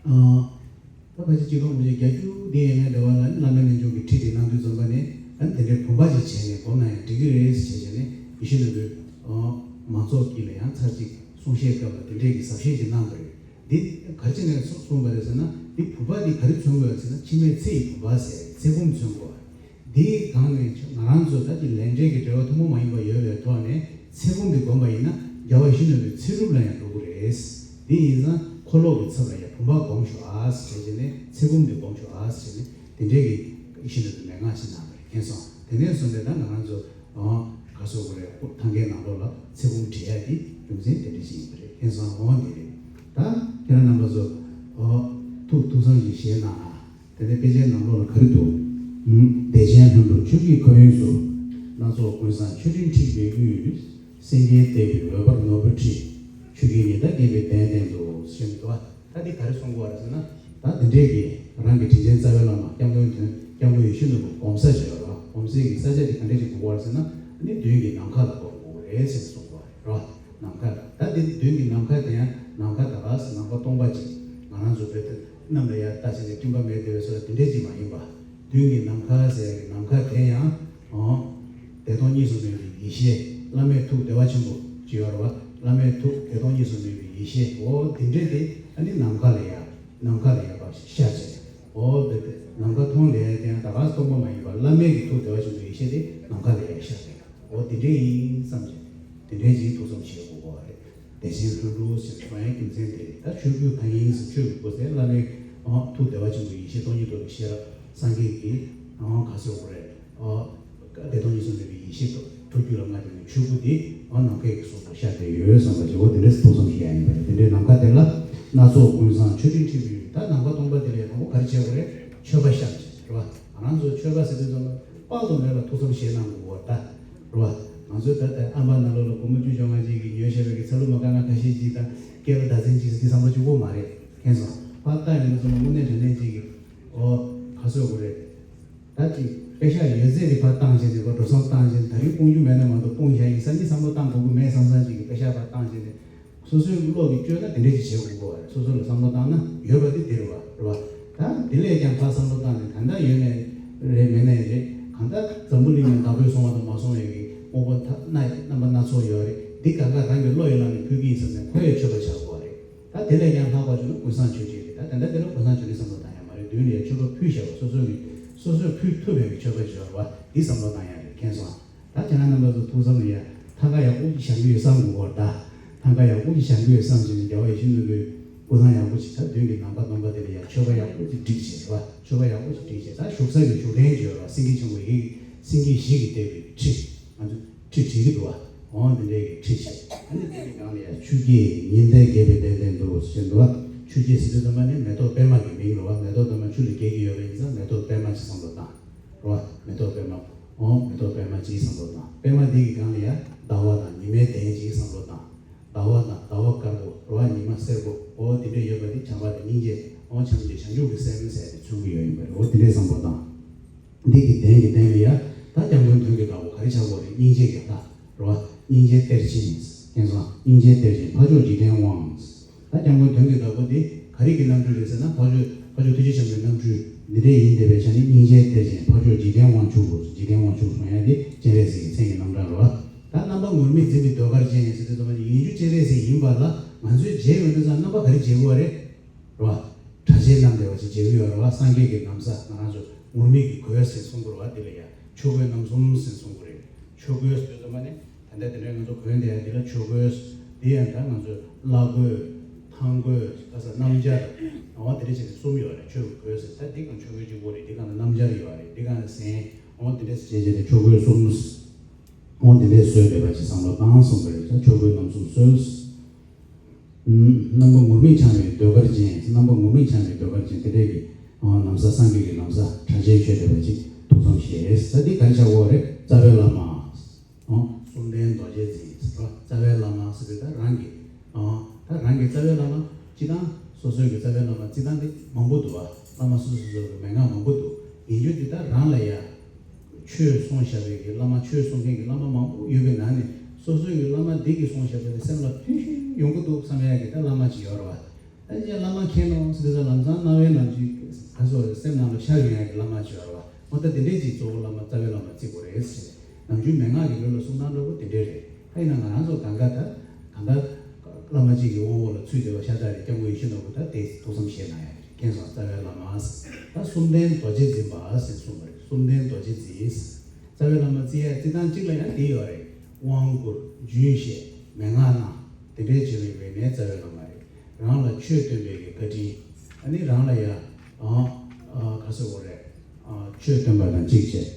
ཨ། ད་ཕལ་ཆེར་སྤྱི་ལོ་ཉིས་སྟོང་བརྒྱད་ཅུ་དེ་ཡས་མས་འདྲ་བ་ལ་ནི་བླ་མའི་རྣལ་འབྱོར་གྱི་ཁྲིད་དེ་གནང་དུས་ཙམ་པ་ནས་ཨ་ནི་དེ་འདྲའི་བུམ་པ་ཅིག་བྱས་ནས་སྒོམ་ན་ཡང་འགྲིག་གི་རེད་ཟེར་བྱས་ནས་ཡིད་བཞིན་ནོར་བུས། ཨ། མང་ཚོགས་ཀྱི་ལ་ཡང་ཚར་གཅིག་གསུང་བཤད་སྐབས་ལ་དེ་འདྲའི་གི་ཟབ་བཤད་ཅིག་གནང་བ་རེད། འདི་ག་རེ་བྱས་ནས་གསུངས་པ་རེད་ཟེར་ན། འདི་བུམ་པ་འདི་ག་རེ་མཚོན་དགོས་ཟེར་ན། འཆི་མེད་ཚེ་ཡི་བུམ་པ་ཟེར། ཚེ་བུམ་མཚོན་དགོས། འདིའི་སྒང་ནས་ང་རང་ཚོ་ད་ཅི་ལས་འབྲས་ཀྱི་འབྲེལ་བ་ཐུན་མོང་མ་ཡིན་པ་ཡོད་པའི་ཐོག་ནས་ཚེ་བུམ་འདི་བསྒོམས་པ་ཡིན་ན། རྒྱལ་བ་ཡིད་བཞིན་ནོར་བུའི་ཚེ་སྒྲུབ་ལ་ཡང་འགྲོ་གི་རེད། འདི་ཡིན་ཙང་འཁོར་ལོ་གི་ཚབ་ལ་ཡང་བུམ་པ་བསྒོམ་ཤོག་ཨ་ཟེར་བྱས་ནས། ཚེ་བུམ་འདི་བསྒོམ་ཤོག་ཨ་ཟེར་བྱས་ནས། དེ་འདྲའི་གི་ཡིད་བཞིན་ནོར་བུའི་མན་ངག་ཅིག་གནང་བ་རེད། མཁྱེན་སོང་། དེ་ནས་བཟུང་སྟེ་ད་ང་རང་ཚོ་ཨོ་ག་སོ་གོ་རེད། ཐང་གའི་ནང་ལོགས་ལ་ཚེ་བུམ་བྲིས་ཡ་དེ་རྒྱུ་མཚན་དེ་འདྲ་ཞིག་ཡིན་པ་རེད། མཁྱེན་སོང་། འོ་འདི་རེད། ད་ཁྱེད་རང་རྣམ་པ་ཚོ་ཨོ་ཐུགས་ཐུགས་བསམ་ཞིག་བཞེས་གནང་ཨ། དེ་ནས་དཔེ་ཆའི་ནང་ལོགས་ལ་ག་རེ་འདུག་ཨུམ། བདེ་ཆེན་ལྷུན་གྲུབ་ཆོས་ཀྱི་ཁ་གཡོན་ཟུར། སྣ་ཚོགས་ཀུན་བཟང་མཆོད་སྤྲིན་འཁྲིགས་པའི་དབུས། སེང་གེ་བཏེགས་པའི་འོད་འབར་ནོར་བུའི་ཁྲི། ཆུ་སྐྱེས་ཉི་ཟླ་རྒྱས་པའི་གདན་སྟེང་དུ། ཞེས་འདུག་ཨ། ད་འདི་ག་རེ་གསུང་གི་ཡོད་རེད་ཟེར་ན། ད་འདི་འདྲས་ཀྱི་རང་གི་དྲིན་ཅན་རྩ་བའི་བླ་མ་སྐྱབས་མགོན་དོན། སྐྱབས་མགོན་ཡིད་བཞིན་ནོར་བུ་སྒོམ་ས་ཞིག་ཡོད་རེད་བ། སྒོམ་སའི་གི་ས་ཆ་དེ་ག་འདྲས་ཞིག་དགོས་ཀྱི་ཡོད་རེད་ཟེར་ན། ཨ་ནི་མདུན་གྱི་ནམ་མཁའ་ལ་སྒོམ་དགོས་རེད་ཟེར་གསུང་གི་ཡོད་རེད་བ། ནམ་མཁའ་ལ། ད་འདི་མདུན་གྱི་ནམ་མཁའ་དེ་ཡང་ནམ་མཁའ་ད་ག་ཟེར་ནམ་མཁའ་སྟོང་པ་ཅིག་ང་རང་ཚོ་བོད་དུ་གནམ་ལ་ཡར་ལྟ་བྱས་ནས་སྤྲིན་པ་མེད་བསྡད་པའི་བཟོ་འདྲ་དེ་འདྲས་ཅིག་མ་ཡིན་པ། མདུན་གྱི་ནམ་མཁའ་ཟེར་ཡ་གི་ནམ་མཁའ་དེ་ཡང་། ཨོ། བདེ་སྟོང་གཉིས་སུ་མེད་པའི་ཡེ་ཤེས། བླ་མའི་ཐུགས་བདེ་བ་ཆེན་པོ་ཅིག་ཡོད་རེད་བ། བླ་མའི་ཐུགས་བདེ་སྟོང་གཉིས་སུ་མེད་པའི་ཡེ་ཤེས། འོ་དེ་འདྲས་དེ་ཨ་ནི་ནམ་མཁའ་ལ་ཡར། ནམ་མཁའ་ལ་ཡར་ཕར་ཤར་བྱས། འོ་དེ་དེ་ནམ་མཁའ་མཐོང་བསྡད་དེ་ཡང་ད་ག་སྟོང་པ་མ་ཡིན་པར་བླ་མའི་གི་ཐུགས་བདེ་བ་ཆེན་པོའི་ཡེ་ཤེས་དེ་ནམ་མཁའ་ལ་ཡར་ཤར་བསྡད། འོ་དེ་འདྲས་ཡིན་བསམ་བྱས། དེ་འདྲས་ཅིག་ཐུགས་བསམ་བཞེས་དགོས་པ་རེད། བདེ་ཆེན་ལྷུན་གྲུབ་ཟེར་གསུང་ཡའི་རྒྱུ་མཚན་དེ་རེད། ད་ཆོས་སྐུའི་ཕ་ཡིན་ཟེར། ཆོས་ཀྱི་སྐུ་ཟེར་བླ་མའི་ཨོ་ཐུགས་བདེ་བ་ཆེན་པོའི་ཡེ་ཤེས་སྟོང་ཉིད་རྟོགས་པའི་ཤེས་རབ། སངས་རྒྱས་ཀྱི་ཨོ་ག་ཟེར་དགོས་རེད། ཨོ་བདེ་སྟོང་གཉིས་སུ་མེད་པའི་ཡེ་ཤེས་ཐུགས་རྒྱུད་ལ་མངའ་བསྡད་པའི་ཆོས་སྐུ་དེ་ཨོ་ནམ་མཁའི་གི་གཟུགས་སུ་ཤར་བསྡད་ཡོད་བསམ་པ་ཅིག་འོ་དེ་འདྲས་ཐུགས་བསམ་བཞེས་ཡ་ཡིན་པ་རེད། དེ་འདྲའི་ནམ་མཁའ་དེ་ལ་སྣ་ཚོགས་ཀུན་བཟང་མཆོད་སྤྲིན་འཁྲིགས་པའི། ད་ནམ་མཁའ་སྟོང་པ་དེ་ལ་ཡང་དང་པོ་ག་རེ་བྱེད་དགོས་རེད། མཆོད་པ་བཤམས་བྱས་རེད་བ། ང་རང་ཚོ་མཆོད་པ་ཟེར་དུས་ཙམ་པ་དཔག་ཏུ་མེད་པ་ཐུགས་བསམ་བཞེས་གནང་དགོས་པ་ད། རེད་བ། ང་ཚོའི་ད་ལྟ་ཨ་མ་ནང་ལོགས་ལ་སྒོར་མོ་བཅུ་བཅོ་ལྔ་ཅིག་གིས་ཉོས་བཞག་པའི་གི་ཚ་ལུ་མ་དཀར་ནག་ཁ་ཤས་ཅིག་དང་སྐེ་ལ་ཟླ་མཚན་ཅིག་ཟེར་དེ་བཟང་པོ་གཅིག་པོ་མ་རེད། མཁྱེན་སོང་། ཕར་ལྟ་ཡོང་དུས་ཙམ་པ་དངོས་གནས་དྲང་གནས་ཅིག་གིས་ཨོ་ག་ཟེར་དགོས་རེད། ད་ཅིག་པེ་ཤག་ཡོད་ཚད་དེ་ཕར་བཏང་བྱས་ནས་ཁོ་འགྲོ་སོང་བཏང་བྱས་ནས་ད་རིང་དཔུང་འཇུག་མེད་ན་མ་གཏོགས་དཔུང་བཞག་ཡིན་ས་ནི་བསམ་བློ་བཏང་དགོས་ཀྱི་མེད་བསམ་བསམ་ཅིག་གིས་པེ་ཤག་ཕར་བཏང་བྱས་ནས། སོ་སོའི་བློ་གིས་བཅོས་ན་དེ་འདྲས་ཅིག་བྱེད་དགོས་པ་རེད། སོ་སོ་ལ་བསམ་བློ་བཏང་ན་ཡོད་པ་དེ་དེ་རེད་བ། རེད་བ། ད་དེ་ལས་ཀྱང་ཕར་བསམ་བློ་བཏང་ནས་ད་ལྟ་ཡོད་ནའི་རེད། མེད་ནའི་རེད། གང་ལྟར་འཛམ་བུ་གླིང་ནས་བདག་པོས་བཟུང་བ་དང་མ་བཟུང་བའི་གི་དངོས་པོ་ཐ་ན་རྣམ་པ་སྣ་ཚོགས་ཡོད་རེད། འདི་གང་ག་རང་གི་བློ་ཡི་ལམ་ནས་ཕུལ་གྱི་ཡིན་བསམ་ནས་ཁོ་ཡི་མཆོད་པ་བྱ་དགོས་རེད། ད་དེ་ལས་ཀྱང་ལྷག་པ་བྱུང་ན་ཀུན་བཟང་མཆོད་ཅིག་རེད། ད་དེ་འདྲ་དེ་ལ་ཀུན་བཟང་མཆོད་ཅིག་བསམ་བློ་བཏང་ཡ་མ་རེད། མདུན་ནས་མཆོད་པ་ཕུལ་བཞག་པ། སོ་སོ་གི་སོ་སོས་ཕུལ་ཐུབ་པའི་གི་མཆོད་པ་བྱ་བ་འདི་བསམ་བློ་བཏང་ཡ་རེད། མཁྱེན་སོང་། ད་ཁྱེད་རང་རྣམ་པ་ཚོ་ཐུགས་བསམ་ཡ་ཐང་ག་ཡག་པོ་ཞིག་བཞེངས་ཀྱི་ཡོད་བསམ་དགོས་པར་གདའ། ཐང་ག་ཡག་པོ་ཞིག་བཞེངས་ཀྱི་ཡོད་བསམ་བྱས་ནས་རྒྱལ་བ་ཡིད་བཞིན་ནོར་བུའི་སྐུ་ཐང་ཡག་པོ་ཞིག་ད་མདུན་གྱི་ནམ་མཁའ་སྟོང་པ་དེ་ལ་ཡ་མཆོད་པ་ཡག་པོ་ཞིག་བསྒྲིགས་བྱས་རེད་བ། མཆོད་པ་ཡག་པོ་ཞིག་བསྒྲིགས་བྱས། ད་བཞུགས་ས་གི་བཞུགས་གདན་ཅིག་ཡོད་རེད་བ། སེང་གེ་ཆེན་པོ་ཡི་སེང་གེ་བཞི་གིས་བཏེགས་པའི་ཁྲི། ང་ཚོ་ཁྲི་བྲིས་ཀྱི་འདུག་བ། འོང་དེ་འདྲའི་གི་ཁྲི་བྱས། ཨ་ནི་དེ་གི་སྒང་ལ་ཡ་ཆུ་སྐྱེས་ཉི་ཟླ་རྒྱས་པའི་གདན་སྟེང་དུ་ཟེར་འདུག་བ། ཆུ་སྐྱེས་ཟེར་དུས་ཙམ་པ་ནི་མེ་ཏོག་པད་མ་གི་མིང་རེད་བ། མེ་ཏོག་པད་མ་ཆུ་ལ་རྒྱས་ཀྱི་ཡོད་པ་ཡིན་ཙང་མེ་ཏོག་པད་མ་ཅིག་བསམ་བློ་བཏང་། རེད་བ། མེ་ཏོག་པད་མ། འོ་མེ་ཏོག་པད་མ་ཅིག་བསམ་བློ་བཏང་། པད་མ་འདི་གི་སྒང་ལ་ཡ་ཟླ་བ་དང་ཉི་མའི་གདན་ཅིག་བསམ་བློ་བཏང་། ཟླ་བ་དང་ཟླ་བ་དཀར་པོ། རེད་བ། ཉི་མ་སེར་པོ། འོ་དེ་འདྲ་ཡོད་པ་འདི་བྱམས་པ་དང་སྙིང་རྗེ། འོ་བྱམས་བརྩེ་བྱང་ཆུབ་ཀྱི་སེམས་ཟེར་ཏེ་མཚོན་གྱི་ཡོད་ཡིན་པ་རེད། འོ་དེ་འདྲའི་བསམ་བློ་བཏང་། འདི་གི་གདན་གྱི་སྟེང་ལ་ཡ་ད་སྐྱབས་མགོན་དོན་གྱི་བདག་པོ་ག་རེ་བྱ་དགོས་རེད། སྙིང་རྗེ་གི་ལྷ། རེད་བ། སྙིང་རྗེ་གཏེར་ཆེན། མཁྱེན་སོང་། སྙིང་རྗེ་གཏེར་ཆེན་འཕགས་མཆོག་འཇིག་རྟེན་དབང་། ད་སྐྱབས་མགོན་དོན་གྱི་བདག་པོ་འདི་ག་རེ་གི་རྣམ་སྤྲུལ་རེད་ཟེར་ན། འཕགས་མཆོག་འཕགས་མཆོག་ཐུགས་རྗེ་ཆེན་པོའི་རྣམ་སྤྲུལ་འདི་འདྲས་ཡིན་བསྡད་པའི་ཆ་ནས་སྙིང་རྗེ་གཏེར་ཆེན་འཕགས་མཆོག་འཇིག་རྟེན་དབང་ཕྱུག་པོ། འཇིག་རྟེན་དབང་ཕྱུག་གསུང་ཡ་འདི་སྤྱན་རས་གཟིགས་ཀྱི་མཚན་གྱི་རྣམ་གྲངས་རེད་བ། ད་རྣམ་པ་ངུར་སྨྲིག་འཛིན་པའི་ཟློས་གར་ཅན་ཟེར་དུས་ཙམ་པ་ནི་ཡིན་རྒྱུ་སྤྱན་རས་གཟིགས་ཡིན་པ་ལ་ང་ཚོས་མཇལ་ཡོང་དུས་ཙམ་རྣམ་པ་ག་རེ་མཇལ་དགོས་རེད། རེད་བ། གྲྭ་ཆས་བསྣམས་བསྡད་པ་ཅིག་མཇལ་གྱི་ཡོད་རེད་བ། སངས་རྒྱས་ཀྱི་ན་བཟའ། ང་རང་ཚོ་ངུར་སྨྲིག་གི་གོས་ཟེར་གསུང་གི་རེད་བ། འདི་ལ་ཡ་ཆོས་གོས་རྣམ་གསུམ་ཟེར་གསུང་གི་རེད། ཆོས་གོས་ཟེར་དུས་ཙམ་པ་ནི་ད་ལྟ་དེ་འདྲའི་ང་ཚོ་གོན་བསྡད་ཡ་འདི་ལ་ཆོས་གོས། འདི་ཡང་ད་ང་ཚོ་བླ་གོས། ཐང་གོས། ཁ་ས་སྣམ་སྦྱར། འོ་དེ་འདྲ་བྱས་ནས་གསུམ་ཡོད་རེད། ཆོས་གོས་ཟེར། ད་འདི་གང་ཆོས་གོས་གཅིག་པོ་རེད། འདི་གང་ལ་སྣམ་སྦྱར་ཡོད་རེད། འདི་གང་ལ་གཟན། འོ་དེ་འདྲ་བྱས་བྱས་ནས་ཆོས་གོས་གསུམ། འོ་དེ་འདྲའི་བཟོས་བསྡད་པ་ཅིག་བསམ་བློ་བཏང་གསུངས་པ་རེད། ད་ཆོས་གོས་རྣམ་གསུམ་གསོལ། རྣམ་པ་ངུར་སྨྲིག་འཆང་བའི་ཟློས་གར་ཅན། རྣམ་པ་ངུར་སྨྲིག་འཆང་བའི་ཟློས་གར་ཅན། དེ་འདྲའི་གི་ཨ་ན་བཟའ། སངས་རྒྱས་ཀྱི་ན་བཟའ་གྲྭ་ཆས་གྱོན་བསྡད་པ་ཅིག་ཐུགས་བསམ་བཞེས། ད་འདི་ག་རེ་བྱ་དགོས་རེད། རྩ་བའི་བླ་མ། ཨོ། གསུམ་ལྡན་རྡོ་རྗེ་འཛིན་ཟེར་བ། རྩ་བའི་བླ་མ་ཟེར་དུས་ད་རང་གི། ཨོ། ད་རང་གི་རྩ་བའི་བླ་མ་སྤྱི་བཏང་། སོ་སོའི་གི་རྩ་བའི་བླ་མ་སྤྱི་བཏང་དེ་མང་པོ་འདུག་བ། བླ་མ་སོ་སོ་སོ་སོ་གི་མན་ངག་མང་པོ་འདུག་ཡིན་རྒྱུ་དེ་ད་རང་ལ་ཡ། ཆོས་གསུངས་བཞག་པའི་གི་བླ་མ། ཆོས་གསུང་མཁན་གྱི་བླ་མ་མང་པོ་ཡོད་པའི་ནང་ནས་སོ་སོའི་གི་བླ་མ་འདི་གིས་གསུངས་བཞག་པ་དེ་སེམས་ལ་ཐོས་ཤིང་ཡོང་གི་འདུག་བསམ་ཡ་གི་ད་བླ་མ་ཅིག་ཡོད་རེད་བ། ད་ཅི་བླ་མ་མཁྱེན་ནོ་ཟེར་དུས་ལམ་སང་རྣ་བའི་ནང་ཅིག་ག་སོ་སེམས་ནང་ལ་ཤར་ཡོང་ཡ་གི་བླ་མ་ཅིག་ཡོད་རེད་བ། འོ་ད་དེ་འདྲས་ཅིག་གཙོ་བོ་བླ་མ། རྩ་བའི་བླ་མ་བརྩི་དགོས་རེད་ཟེར། ནམ་རྒྱུན་མན་ངག་གི་ལུགས་ལ་གསུང་སྟངས་འདྲ་པོ་དེ་འདྲས་རེད། ད་ཡིན་ན་ང་རང་ཚོ་གང་ག་ད་གང་ལྟར་ བླ་མ་གཅིག་གི་དབང་པོ་ལ་ཚུད་བསྡད་པ་ཤ་སྟག་རེད། སྐྱབས་མགོན་ཡིད་བཞིན་ནོར་བུ་ད་དེ་ཐུགས་བསམ་བཞེས་གནང་ཡ་རེད། མཁྱེན་སོང་། རྩ་བའི་བླ་མ་ཟེར། ད་གསུམ་ལྡན་རྡོ་རྗེ་འཛིན་པ་ཟེར་གསུངས་པ་རེད། གསུམ་ལྡན་རྡོ་རྗེ་འཛིན། རྩ་བའི་བླ་མ་བརྩི་ཡ་བརྩི་སྟངས་གཅིག་ལ་ཡང་དེ་ཡོད་རེད། དབང་བསྐུར། རྒྱུན་བཤད། མན་ངག་གནང་། དེ་འདྲའི་བྱེད་པ་ཡིན་པ་ཡིན་ན་རྩ་བའི་བླ་མ་རེད། རང་ལ་ཆོས་སྟོན་པའི་གི་བཀའ་དྲིན། ཨ་ནི་རང་ལ་ཡ། ཨ། ཨ། ག་ཟེར་དགོས་རེད། ཨ། ཆོས་སྟོན་པ་དང་གཅིག་བྱས།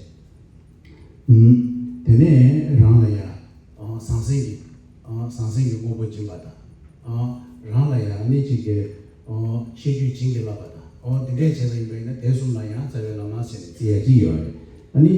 ཨུམ། དེ་ནས་རང་ལ་ཡ། ཨ། ཟང་ཟིང་གི། ཨ། ཟང་ཟིང་གི་དངོས་པོ་སྦྱིན་པ་དང་། ཨ། རང་ལ་ཡ་ནི་གཅིག་གི། ཨ། ཤེས་རྒྱུད་བྱིན་གྱིས་བརླབས་པ་དང་། ཨོ། དེ་འདྲས་བྱས་པ་ཡིན་པ་ཡིན་ན་དེ་གསུམ་ལ་ཡང་རྩ་བའི་བླ་མ་ཟེར་ནས་བརྩི་ཡ་གཅིག་ཡོད་རེད། ཨ་ནི།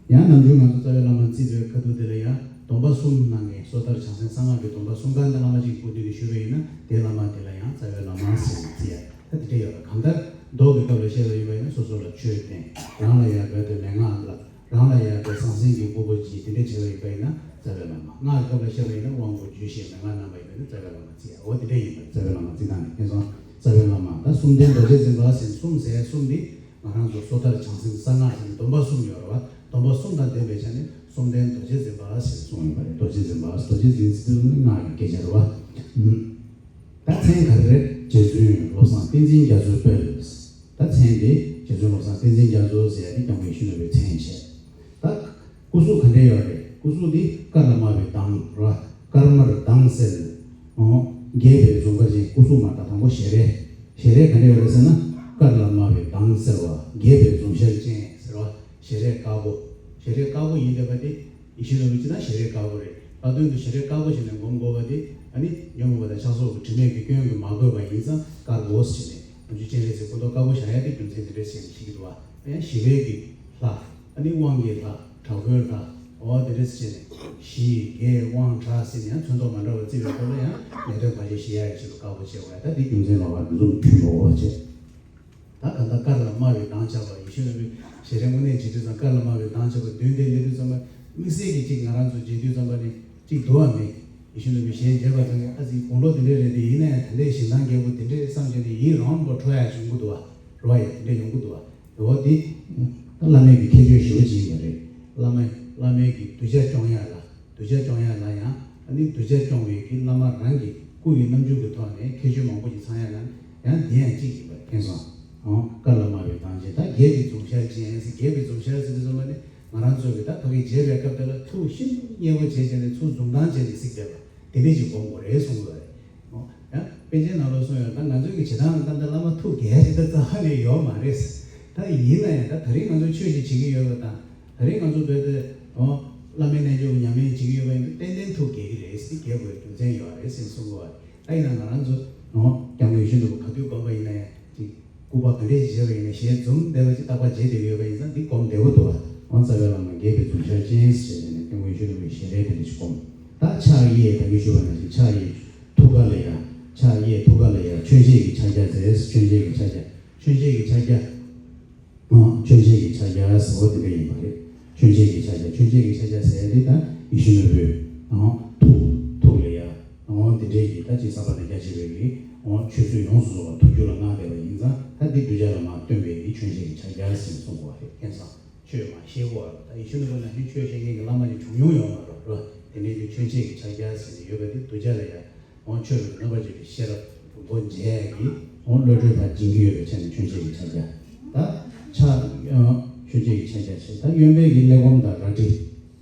ཡང་ནམ་རྒྱུན་ང་ཚོ་རྩ་བའི་བླ་མ་བརྩི་བའི་ཁ་ཐུག་དེ་ལ་ཡང་སྡོམ་པ་གསུམ་གནང་མཁན། སོ་ཐར་བྱང་སེམས་གསང་སྔགས་ཀྱི་སྡོམ་པ་གསུམ་ག་འདི་བླ་མ་གཅིག་སྐུ་མདུན་དུ་ཞུས་པ་ཡིན་ན་དེ་བླ་མ་དེ་ལ་ཡང་རྩ་བའི་བླ་མ་ཟེར་ནས་བརྩི་ཡ། ད་དེ་འདྲས་ཡོད་རེད། གང་ལྟར་མདོ་གི་སྐབས་ལ་བཤད་པ་ཡིན་པ་ཡིན་ན་སོ་སོ་ལ་ཆོས་བསྟན། རང་ལ་ཡང་རྦད་དེ་མན་ངག་བསླབ། རང་ལ་ཡང་དེ་ཟང་ཟིང་གི་དངོས་པོ་སྦྱིན། དེ་འདྲས་བྱས་པ་ཡིན་པ་ཡིན་ན་རྩ་བའི་བླ་མ། སྔགས་ཀྱི་སྐབས་ལ་བཤད་པ་ཡིན་ན་དབང་བསྐུར་རྒྱུན་བཤད་མན་ངག་གནང་བ་ཡིན་པ་ཡིན་ན་རྩ་བའི་བླ་མ་བརྩི་ཡ། འོ་དེ་འདྲས་ཡིན་པ་རེད། རྩ་བའི་བླ་མ་བརྩི་སྟངས་ནི། མཁྱེན་སོང་། རྩ་བའི་བླ་མ། ད་གསུམ་ལྡན་རྡོ་རྗེ་འཛིན་པ་ཟེར་གསུམ་ཟེར་གསུམ་འདི་ང་རང་ཚོ་སོ་ཐར་བྱང་སེམས་གསང་སྔགས་ཟེར་ནས་སྡོམ་པ་གསུམ་ཡོད་རེད་བ། སྡོམ་པ་གསུམ་དང་ལྡན་པའི་ཆ་ནས་གསུམ་ལྡན་རྡོ་རྗེ་འཛིན་པ་ཟེར་གསུངས་ཡོད་པ་རེད། རྡོ་རྗེ་འཛིན་པ། རྡོ་རྗེ་འཛིན་ཟེར་དུས་སྔགས་ཀྱི་སྐད་ཆ་རེད་བ། ད་མཚན་ག་རེ་རེད། རྗེ་བཙུན་བློ་བཟང་བསྟན་འཛིན་རྒྱ་མཚོའི་དཔལ། ད་མཚན་དེ་རྗེ་བཙུན་བློ་བཟང་བསྟན་འཛིན་རྒྱ་མཚོ་ཟེར་ཡ་དེ་སྐྱབས་མགོན་ཡིད་བཞིན་ནོར་བུའི་མཚན་བྱས། ད་སྐུ་གཟུགས་ག་འདྲས་ཡོད་རེད། སྐུ་གཟུགས་འདི་དཀར་ལ་དམར་བའི་མདངས་རེད་བ། དཀར་དམར་མདངས་གསལ། ཨོ། རྒྱས་པའི་འཛུམ་དཀར་ཅན། སྐུ་གཟུགས་མ་དང་དང་པོ་ཞལ་རས། ཞལ་རས་ག་འདྲས་ཡོད་རེད་ཟེར་ན། དཀར་ལ་དམར་བའི་མདངས་གསལ་བ། རྒྱས་པའི་འཛུམ་ཞལ་ཅན་ཟེར་བ། ཞལ་རས་དཀར་པོ། ཞལ་རས་དཀར་པོ་ཡིན་བསྡད་པ་དེ། ཡིད་བཞིན་ནོར་བུ་སྤྱིར་བཏང་ཞལ་རས་དཀར་པོ་རེད། ལྷག་དོན་དུ་ཞལ་རས་དཀར་པོ་བྱས་ནས་སྒོམ་དགོས་པ་དེ། ཨ་ནི་ཉོན་མོངས་པ་དང་ཆགས་སོགས་ཀྱི་དྲི་མས་ཀྱི་སྐྱོན་གྱིས་མ་གོས་པ་ཡིན་ཙང་དཀར་པོ་ཟེར་བྱས་ནས་ང་ཚོས་སྤྱན་རས་གཟིགས་སྐུ་མདོག་དཀར་པོ་བཞག་ཡ་དེ་རྒྱུ་མཚན་དེ་འདྲ་བྱས་ནས་བྱེད་ཀྱི་འདུག་བ། ཡང་ཞི་བའི་གི་ལྷ། ཨ་ནི་དབང་གི་ལྷ། དྲག་པོའི་ལྷ། འོ་དེ་འདྲ་བྱས་ནས་ཞི་རྒྱས་དབང་དྲག་ཟེར་ནས་ཡང་ཚོན་མདོག་མ་འདྲ་བ་བརྩི་བའི་སྐོར་ལ་ཡང་ལས་དོན་བར་ཆད་ཞི་ཡ་ཡི་ཆེད་དུ་དཀར་པོ་བྱས་པ་ཡ། ད་འདི་རྒྱུ་མཚན་ལོགས་ཀ་འདི་ཚོ་མཐུན་པ་འོ་བྱས། ད་གང་ལྟར་དཀར་ལ་དམར་བའི་མདངས་ཆགས་པ། ཡིད་བཞིན་ནོར་བུའི་ཞལ་རས་དངོས་གནས་བྱེད་དུས་ཙམ་དཀར་ལ་དམར་བའི་མདངས་ཆགས་པ་མདུན་དེ་སླེབས་དུས་ཙམ་པ། དམིགས་བསལ་གྱི་གཅིག་ང་རང་ཚོ་མཇལ་དུས་ཙམ་པ་ནི་གཅིག་འདུག་བ་མེད། ཡིད་བཞིན་ནོར་བུའི་ཞལ་མཇལ་བ་ཙམ་གྱིས་ཨ་ཙི་དགུང་ལོ་དེ་འདྲས་རེད་དེ། ཡིན་ན་ཡང་ད་ལྟའི་ཞེ་སྡང་རྒྱལ་པོ་དེ་འདྲས་བསམ་བྱས་ནས་ཡིད་རང་པོ་འཕྲོག་ཡ་བྱུང་གི་འདུག་བ། རེད་བ་ཡ། དེ་འདྲས་ཡོང་གི་འདུག་བ། འོ་དེ་བླ་མའི་གི་ཁྱད་ཆོས་ཞེ་པོ་ཅིག་ཡིན་པ་རེད། བླ་མ། བླ་མའི་གི་གདུལ་བྱ་སྐྱོང་ཡ་ལ། གདུལ་བྱ་སྐྱོང་ཡ་ལ་ཡང་། ཨ་ནི་གདུལ་བྱ་སྐྱོང་བའི་གི་བླ་མ་རང་གི་སྐུ་ཡི་རྣམ་འགྱུར་གྱི་ཐོག་ནས་ཁྱད་ཆོས་མང་པོ་ཞིག་ཚང་ཡ་ལ་ཡང་འདི་ཡང་གཅིག་ཡིན་པ་མཁྱེན་སོང་། ཨོ། དཀར་ལ་དམར་བའི་མདངས་ཅན། ད་རྒྱས་པའི་འཛུམ་ཞལ་ཅན་ཟེར། རྒྱས་པའི་འཛུམ་ཞལ་ཟེར་དུས་ཙམ་པ་ནི་ང་རང་ཚོ་གི་ད་ཕ་གི་མཇལ་བའི་སྐབས་དེ་ལ་ཐུགས་ཤིན་ཏུ་མཉེས་པོ་བྱས་བྱས་ནས་ཚུར་འཛུམ་མདངས་ཅན་གྱི་གཟིགས་བསྡད་པ་དེ་འདྲས་ཅིག་སྒོམ་དགོས་རེད་གསུངས་པ་རེད། ཨོ། ཡང་པཎ་ཆེན་ནང་ལོགས་གསུངས་ཡོད། ད་ང་ཚོའི་གི་བྱེད་སྟངས་ལ་ལྟ་ན་བླ་མ་ཐུགས་དགྱེས་ཞེ་དྲག་རྩ་བ་ནས་ཡོད་མ་རེད། ད་ཡིན་ན་ཡང་ད་ད་རིང་ང་ཚོ་ཆོས་ཞིག་བྱེད་ཀྱི་ཡོད་པ་དང་། ད་རིང་ང་ཚོ་བོད་དུ། ཨོ། བླ་མའི་རྣལ་འབྱོར་གྱི་ཉམས་ལེན་བྱེད་ཀྱི་ཡོད་པ་ཡིན་ན་ཏན་ཏན་ཐུགས་དགྱེས་ཀྱི་རེད་ཟེར། དགྱེས་དགོས་རྒྱུ་མཚན་ཡོད་རེད་ཟེར་གསུང་གི་ཡོད་རེད། ད་ཡིན་ན་ང་རང་ཚོ། ཨོ། སྐྱབས་མགོན་ཡིད་བཞིན་ནོར་བུ་ག་དུས་སྒོམ་པ་ཡིན་ན་ཡང་ཅིག་སྐུ་པར་ག་འདྲས་ཤིག་བྱས་པ་ཡིན་ན་ཞལ་འཛུམ་བསྡད་པ་ཅིག་རྟག་པར་མཇལ་བསྡད་ཀྱི་ཡོད་པ་ཡིན་ཙང་འདི་སྒོམ་བདེ་པོ་འདུག་བ། ཨོ། རྩ་བའི་བླ་མ་རྒྱས་པའི་འཛུམ་ཞལ་ཅན་ཟེར་ནས་སྐྱབས་མགོན་ཡིད་བཞིན་ནོར་བུའི་ཞལ་རས་དེ་འདྲ་ཞིག་སྒོམ། ད་ཕྱག་གཡས་ད་གིན་ཞུས་པ་ནང་བཞིན་ཕྱག་གཡས་ཐུགས་ཀ་ལ་ཡ། ཕྱག་གཡས་ཐུགས་ཀ་ལ་ཡ་མཆོད་བྱེད་ཀྱི་ཕྱག་རྒྱ་མཛད། མཆོད་བྱེད་ཀྱི་ཕྱག་རྒྱ། མཆོད་བྱེད་ཀྱི་ཕྱག་རྒྱ། ཨོ། མཆོད་བྱེད་ཀྱི་ཕྱག་རྒྱ་ཟེར་བ་དེ་འདྲ་ཡིན་པ་རེད། མཆོད་བྱེད་ཀྱི་ཕྱག་རྒྱ། མཆོད་བྱེད་ཀྱི་ཕྱག་རྒྱ་ཟེར་ཡ་དེ་ད་ཡིད་བཞིན་ནོར་བུའི། ཨོ། ཐུགས། ཐུགས་ལ་ཡ། ཨོ། དེ་འདྲའི་གི་ད་ཅིག་ས་པ་དང་རྒྱ་ཆེ་བའི་གི། ཨོ། ཆོས་ཚུལ་ཡོངས་སུ་རྫོགས་པ་ཐུགས་རྒྱུད་ལ་མངའ་བསྡད་པ་ཡིན་ཙང་ད་འདི་གདུལ་བྱ་ལ་མར་སྟོན་པའི་གི་མཆོད་བྱེད་ཀྱི་ཕྱག་རྒྱ་ཟེར་གསུང་དགོས་པ་རེད། མཁྱེན་སོང་། ཆོས་མ་ཤེས་གོ། ད་ཡིད་བཞིན་ནོར་བུ་ནང་བཞིན་ཆོས་བཤད་མཁན་གྱི་བླ་མ་ཞིག་བྱུང་མྱོང་ཡོད་མ་རེད་རོ། དེ་འདྲའི་གི་མཆོད་བྱེད་ཀྱི་ཕྱག་རྒྱ་ཟེར་ནས་ཡོད་པ་དེ་གདུལ་བྱ་ལ་ཡ། ཨོ། ཆོས་ལ་རྣམ་པར་འབྱེད་པའི་ཤེས་རབ་དང་པོ་མཇལ་ཡ་གི། ཨོ། བློ་གྲོས་ཕར་སྦྱིན་གྱི་ཡོད་པའི་ཆ་ནས་མཆོད་བྱེད་ཀྱི་ཕྱག་རྒྱ། ད་ཕྱག། ཨོ། མཆོད་བྱེད་ཀྱི་ཕྱག་རྒྱ་བྱས། ད་གཡོན་པའི་གི་གླེགས་བམ་དང་རལ་གྲི།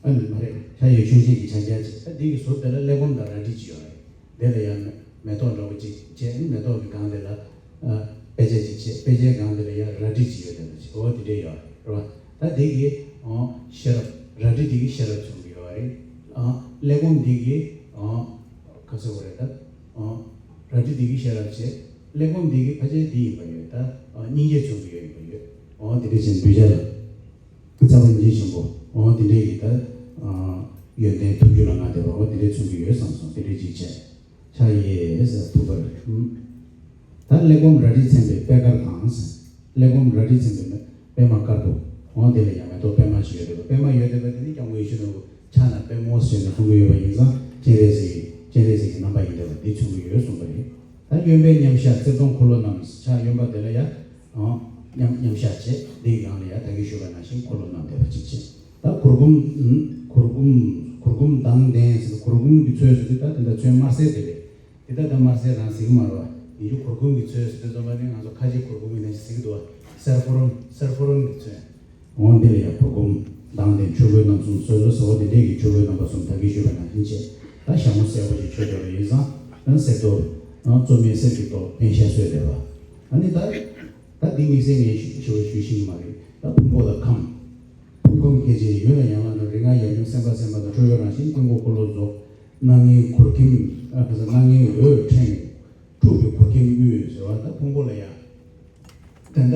ཨ་ནི་མ་རེད། ཕྱག་གཡས་མཆོད་བྱེད་ཀྱི་ཕྱག་རྒྱ་བྱས། ད་འདི་གི་ཟུར་དེ་ལ་གླེགས་བམ་དང་རལ་གྲི་ཅིག་ཡོད་རེད། དེ་ལ་ཡང་མེ་ཏོག་འདྲ་བོ་ཅིག་བྱས། ཨ་ནི་མེ་ཏོག་གི་སྒང་དེ་ལ། ཨ། དཔེ་ཆ་ཅིག་བྱས། དཔེ་ཆའི་སྒང་དེ་ལ་ཡང་རལ་གྲི་ཅིག་ཡོད་དེ་འདྲ་ཅིག། འོ་དེ་འདྲས་ཡོད་རེད་བ། ད་དེ་གི། ཨོ། ཤེས་རབ། རལ་གྲི་འདི་གིས་ཤེས་རབ་མཚོན་གྱི་ཡོད་རེད། ཨ། གླེགས་བམ་འདི་གིས། ཨོ། ག་ཟེར་དགོས་རེད་ད། ཨོ། རལ་གྲི་འདི་གིས་ཤེས་རབ་བྱས། གླེགས་བམ་འདི་གིས་ཕལ་ཆེར་འདི་ཡིན་པ་ཡོད་ད། ཨ། སྙིང་རྗེ་མཚོན་གྱི་ཡོད་ཡིན་པ་ཡོད། ཨོ་དེ་འདྲས་བྱས་གདུལ་བྱ་ལ། རྩ་བ་སྙིང་རྗེ་ཆེན་པོ། ཨོ་དེ་འདྲས་ཀྱི་ད། ཨ། ཡོན་ཏན་ཐུགས་རྒྱུད་ལ་མངའ་བསྡད་པ། ཨོ་དེ་འདྲས་མཚོན་གྱི་ཡོད་བསམ་སོང་། དེ་འདྲས་ཅིག་བྱས། ཕྱག་གཡས་ཟེར་ཐུགས་ཀར། ཨུམ། ད་གླེགས་བམ་རལ་གྲིས་མཚན་པའི་པད་དཀར་དང་ཟེར། གླེགས་བམ་རལ་གྲིས་མཚན་པའི་པད་མ་དཀར་པོ། འོ་དེ་ལ་ཡང་མེ་ཏོག་པད་མ་ཞིག་ཡོད་རེད་པ། པད་མ་ཡོད་བསྡད་པ་དེ་ནི་སྐྱབས་མགོན་ཡིད་བཞིན་ནོར་བུ་ཕྱག་ན་པདྨོ་ཟེར་ནས་གསུང་གི་ཡོད་པ་ཡིན་ཙང་སྤྱན་རས་གཟིགས། སྤྱན་རས་གཟིགས་ཀྱི་རྣམ་པ་ཡིན་བསྡད་པ་འདི་མཚོན་གྱི་ཡོད་གསུངས་པ་རེད། ད་གཡོན་པའི་མཉམ་གཞག་རྩེ་གདོང་འཁོར་ལོ་བསྣམས། ཕྱག་གཡོན་པ་དེ་ལ་ཡང་། འོ་མཉམ་མཉམ་གཞག་བྱས། འདིའི་སྒང་ལ་ཡང་ད་གིན་ཞུས་པ་ནང་བཞིན་འཁོར་ལོ་བསྣམས་བསྡད་པ་ཅིག་བྱས། ད་གུར་གུམ། གུར་གུམ། གུར་གུམ་མདངས་ལྡན་ཟེར། གུར་གུམ་གྱི་ཚོས་ཟེར་དུས་ད་དེ་འདྲ་ཚོན་དམར་སེར་དེ་རེད། དེ་ལྟ་ལྟ་མ་ཟེར་རང་ཟིག་མ་རོ། ཡིན་རྒྱུ་གུར་གུམ་གྱི་ཚོད་ཟེར་དུས་ཙམ་པ་ནི་ང་ཚོ་ཁ་ཆེ་གུར་གུམ་གྱི་ནང་ཞིག་ཟིག་འདུག་བ། སེར་ཕོ་རོམ་སེར་ཕོ་རོམ་གྱི་ཚོད། འོང་འདི་ལ་ཡ་གུར་གུམ་མདངས་ལྡན་ཆོས་གོས་རྣམ་གསུམ་གསོལ་ལོ་ཟེར་བ་དེ་འདྲས་ཀྱི་ཆོས་གོས་རྣམ་པ་གསུམ་ད་གིན་ཞུས་པ་ནང་བཞིན་བྱས། ད་ཞྭ་མོ་སེར་པོ་ཞིག་མཆོད་བསྡད་པ་ཡིན་ཙང་ད་སེར་ཏོ། རྩོམ་ཡིན་སེར་གྱི་ཏོ་པན་ཤ་གསོལ་བསྡད་པ། ཨ་ནི་ད། ད་འདི་དམིགས་བསལ་ངས་ཞུ་ཞུ་ཞུ་ཤེས་ཀྱི་མ་རེད། ད་ཕུང་པོ་དང་ཁམས། ཕུང་ཁམས་སྐྱེ་མཆེད་ཡུལ་ལ་ཡང་ལ་ན་རིགས་ལྔ་ཡབ་ཡུམ་སེམས་དཔའ་སེམས་མ་དང་འཁྲུལ་བའི་རང་བཞིན་ཀུན་འགོག་འཁོར་ལོ་རྫོགས། སྣ་ལྔའི་གུར་ཁྱིམ། ཨ་ག་ས་སྣ་ལྔའི་འོད་ཕྲེང་། འཁྲུགས་པའི་གུར་ཁྱིམ་དབུས་ཟེར་བ་ད་ཕུང་པོ་ལ་ཡ། ད་ལྟ་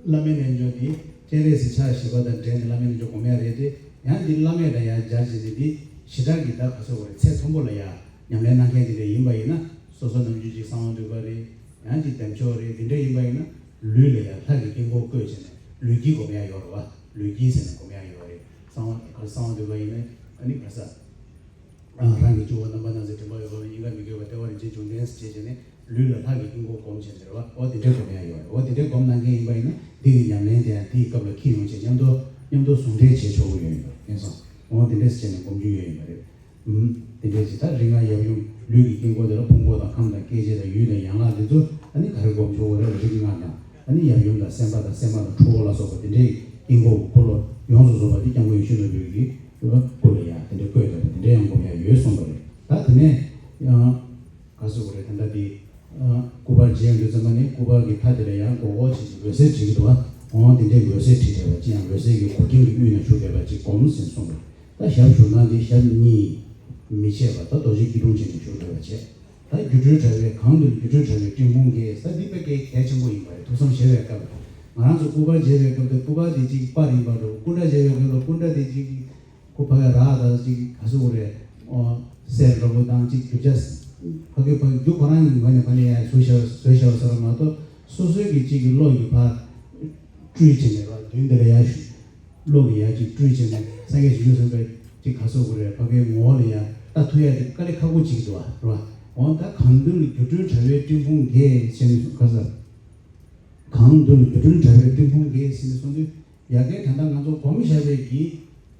བླ་མའི་རྣལ་འབྱོར་འདི་སྤྱན་རས་གཟིགས་ཕྱག་བཞི་པ་དང་འབྲེལ་ནས་བླ་མའི་རྣལ་འབྱོར་སྒོམ་ཡ་རེད་དེ། ཡང་འདི་བླ་མས་ད་ཡང་སྦྱར་བྱས་ནས་འདི་ཞེ་དྲག་གི་ད་ག་ཚོད་བ་རེད། ཚད་མཐོན་པོ་ལ་ཡ་ཉམས་ལེན་གནང་མཁན་འདི་འདྲ་ཡིན་པ་ཡིན་ན་སོ་སོ་ནམ་རྒྱུན་ཅིག་གསང་བ་འདུས་པ་རེད། ཡང་ཅིག་བདེ་མཆོག་རེད། འདི་འདྲ་ཡིན་པ་ཡིན་ན་ལུས་ལ་ཡང་ལྷ་གི་དཀྱིལ་འཁོར་བཀོད་བྱས་ནས་ལུས་དཀྱིལ་སྒོམ་ཡ་ཡོད་རེད་བ། ལུས་དཀྱིལ་ཟེར་ནས་སྒོམ་ཡ་ཡོད་རེད། གསང་བ་གསང་བ་འདུས་པ་ཡིན་ན་ཨ་ནི་ག་ས། རང་གི་སྤྱི་བོ་རྣམ་པར་སྣང་མཛད་དྲན་པ་ཡོད་པ་ལ་སྙིང་ག་མི་དགོས་པ་ལྟེ་བ་རིན་ཆེན་འབྱུང་ལྡན་ཟེར་བྱས་བྱས་ནས་ལུས་ལ་ལྷ་གི་དཀྱིལ་འཁོར་སྒོམ་བྱས་ཟེར་བ། འོ་དེ་འདྲའི་སྒོམ་ཡ་ཡོད་རེད། འོ་དེ་འདྲའི་སྒོམ་གནང་མཁན་ཡིན་པ་ཡིན་ན་འདི་གི་ཉམས་ལེན་དེ་ཡང་དེའི་སྐབས་ལ་འཁྱེར་ཡོང་བྱས་མཉམ་དུ་མཉམ་དུ་ཟུང་འབྲེལ་བྱེད་ཆོག་གི་ཡོད་ཡིན་པ་ཡིན་སོང་། འོ་དེ་འདྲས་བྱས་ནས་སྒོམ་རྒྱུ་ཡོད་ཡིན་པ་རེད། ཨུམ། དེ་འདྲས་ཅིག་ད་རིགས་ལྔ་ཡབ་ཡུམ་ལུས་ཀྱི་དཀྱིལ་འཁོར་དེ་ལ་ཕུང་པོ་དང་ཁམས་དང་སྐྱེ་མཆེད་དང་ཡུལ་དང་ཡན་ལག་འདི་ཚོ་ཨ་ནི་ག་རེ་སྒོམ་ཆོག་གོ་རེད། རིགས་ལྔ་དང་ཨ་ནི་ཡབ་ཡུམ་དང་སེམས་དཔའ་དང་སེམས་མ་དང་ཁྲོ་བོ་ལ་སོགས་པ་དེ་འདྲའི་དཀྱིལ་འཁོར་གྱི་འཁོར་ལོ་ཡོངས་སུ་རྫོགས་པ་དེ་སྐྱབས་མགོན་ཡེ་ཤེས་ནོར་བུའི་གི་སྐུ་ལ་ཡ་དེ་འདྲའི་བཀོད་བསྡད་པ་དེ་འདྲའི་ཡང་སྒོམ་ཡ་ཡོད་གསུངས་པ་རེད། ད་དེ་ནས་ཡང་ག་ཟེར་དགོས་རེད། ད་ལྟ་དེ་སྐུ་པར་མཇལ་དུས་ཙམ་པ་ནས་སྐུ་པར་གྱི་མཐའ་དེ་ལ་ཡང་མགོ་སྐོར་བྱེད་ཅིག་འོད་ཟེར་བྲིས་ཀྱི་འདུག་བ། འོང་དེ་འདྲའི་འོད་ཟེར་བྲིས་བསྡད་པ་ཅི་ཡང་འོད་ཟེར་གྱི་གུར་ཁྱིམ་གྱི་དབུས་ན་བཞུགས་བསྡད་པ་ཅིག་སྒོམ་ཟིན་གསུངས་པ་རེད། ད་ཞབས་བཞུགས་སྟངས་འདི་ཞབས་གཉིས་མི་ཕྱེད་པ་ད་རྡོ་རྗེ་སྐྱིལ་ཀྲུང་བྱས་ནས་བཞུགས་བསྡད་པ་བྱས། ད་སྒྱུ་འཕྲུལ་དྲ་བའི་གང་དུ་སྒྱུ་འཕྲུལ་དྲ་བའི་སྤྲིན་ཕུང་འགས། ད་འདི་དཔེ་གལ་གལ་ཆེན་པོ་ཡིན་པ་རེད། ཐུགས་བསམ་བཞེས་པའི་སྐབས་ང་རང་ཚོ་སྐུ་པར་མཇལ་བའི་སྐབས་དེ་སྐུ་པར་དེ་གཅིག་པར་ཡིན་པ་འདྲ་བོ། སྐུ་འདྲ་མཇལ་བའི་སྐབས་ལ་སྐུ་འདྲ་དེ་གཅིག་ཁོ་ཕ་གི་རག་ད་གཅིག་ག་ཟེར་དགོས་རེད། ཨོ་གསེར་འདྲ་བོ་དང་གཅིག་རྒྱུ་ཆ་ཕ་གི་ཕ་གི་རྒྱུ་ཁོ་རང་གི་ངོས་ནས་ཕ་ནས་ཡར་བཟོས་བཞག་བཟོས་བཞག་ཟེར་བ་མ་གཏོགས་སོ་སོའི་གི་གཅིག་གི་བློ་ཡི་ཕར་སྤྲུལ་བྱས་ནས་ར་མདུན་དེ་ལ་ཡར་ཞུ། བློ་གི་ཡར་གཅིག་སྤྲུལ་བྱས་ནས་སངས་རྒྱས་བྱང་ཆུབ་སེམས་དཔའི་གཅིག་ག་ཟེར་དགོས་རེད། ཕ་གིའི་ངོ་བོ་ལ་ཡར་ལྟ་ཐུབ་ཡ་དེ་དཀའ་ལས་ཁག་པོ་གཅིག་འདུག་བ་ར། འོ་ད་གང་འདུལ་སྒྱུ་འཕྲུལ་དྲ་བའི་སྤྲིན་ཕུང་འགས་ཟེར་ནས་ག་ཟེར། གང་འདུལ་སྒྱུ་འཕྲུལ་དྲ་བའི་སྤྲིན་ཕུང་འགས་ཟེར་ནས་གསུངས་དུས། ཡ་གི་ད་ལྟ་ང་ཚོ་སྒོམ་བཞག་པའི་གི་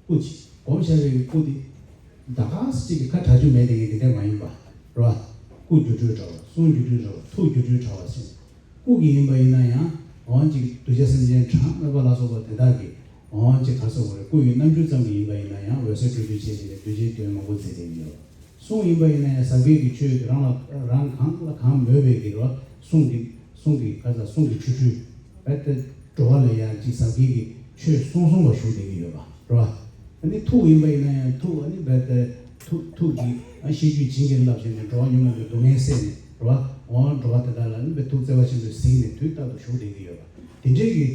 སྐུ་ཅིག་སྒོམ་བཞག་པའི་གི་སྐུ་དེ་ད་ག་ཟེ་གཅིག་གི་ཁ་གྲག་རྒྱུ་མེད་དེ་ངས་དེ་འདྲ་མ་ཡིན་པ་རེད་བ། སྐུ་སྒྱུ་འཕྲུལ་དྲ་བ། གསུང་སྒྱུ་འཕྲུལ་དྲ་བ། ཐུགས་སྒྱུ་འཕྲུལ་དྲ་བ་ཟེར། སྐུ་གི་ཡིན་པ་ཡིན་ན་ཡང་འོན་ཅིག་གདུལ་བྱ་སེམས་ཅན་གྲངས་མེད་པ་ལ་སོགས་པ་དེ་དག་གི་འོན་ཅིག་ག་ཟེར་དགོས་རེད། སྐུ་ཡི་རྣམ་འགྱུར་ཙམ་གྱི་ཡིན་པ་ཡིན་ན་ཡང་འོད་གསལ་སྤྲོས་བྲལ་བྱས་ཏེ་གདུལ་བྱའི་དོན་མང་པོ་མཛད་དེ་ཡོད། གསུང་ཡིན་པ་ཡིན་ན་ཡང་ཟབ་རྒྱས་ཀྱི་ཆོས་རང་ལ་རང་གང་ལ་གང་མོས་པའི་གི་རོ། གསུང་གི་གསུང་གི་ག་ས་གསུང་གི་ཆོ་འཕྲུལ་རྦད་དེ་འགྲོ་བ་ལ་ཡང་ཅིག་ཟབ་རྒྱས་ཀྱི་ཆོས་གསུང་གསུང་བ་ཞུགས་བསྡད་ཀྱི་ཡོད་པ་རོ། ཨ་ནི་ཐུགས་ཡིན་པ་ཡིན་ན་ཡང་ཐུགས་ཨ་ནི་རྦད་དེ་ཐུགས་ཐུགས་ཀྱི་ཨ་ཤེས་རྒྱུད་བྱིན་གྱིས་བརླབས་བྱས་ནས་འགྲོ་བ་ཉོན་མོངས་པའི་སྡུག་བསྔལ་བསལ་ནས་རོ། འོ་འགྲོ་བ་དེ་དག་ལ་ཨ་ནི་རྦད་ཐུགས་བརྩེ་བ་ཆེན་པོས་གཟིགས་ནས་དུས་རྟག་ཏུ་ཞུགས་བསྡད་ཀྱི་ཡོད་པ་དེ་འདྲའི་གི་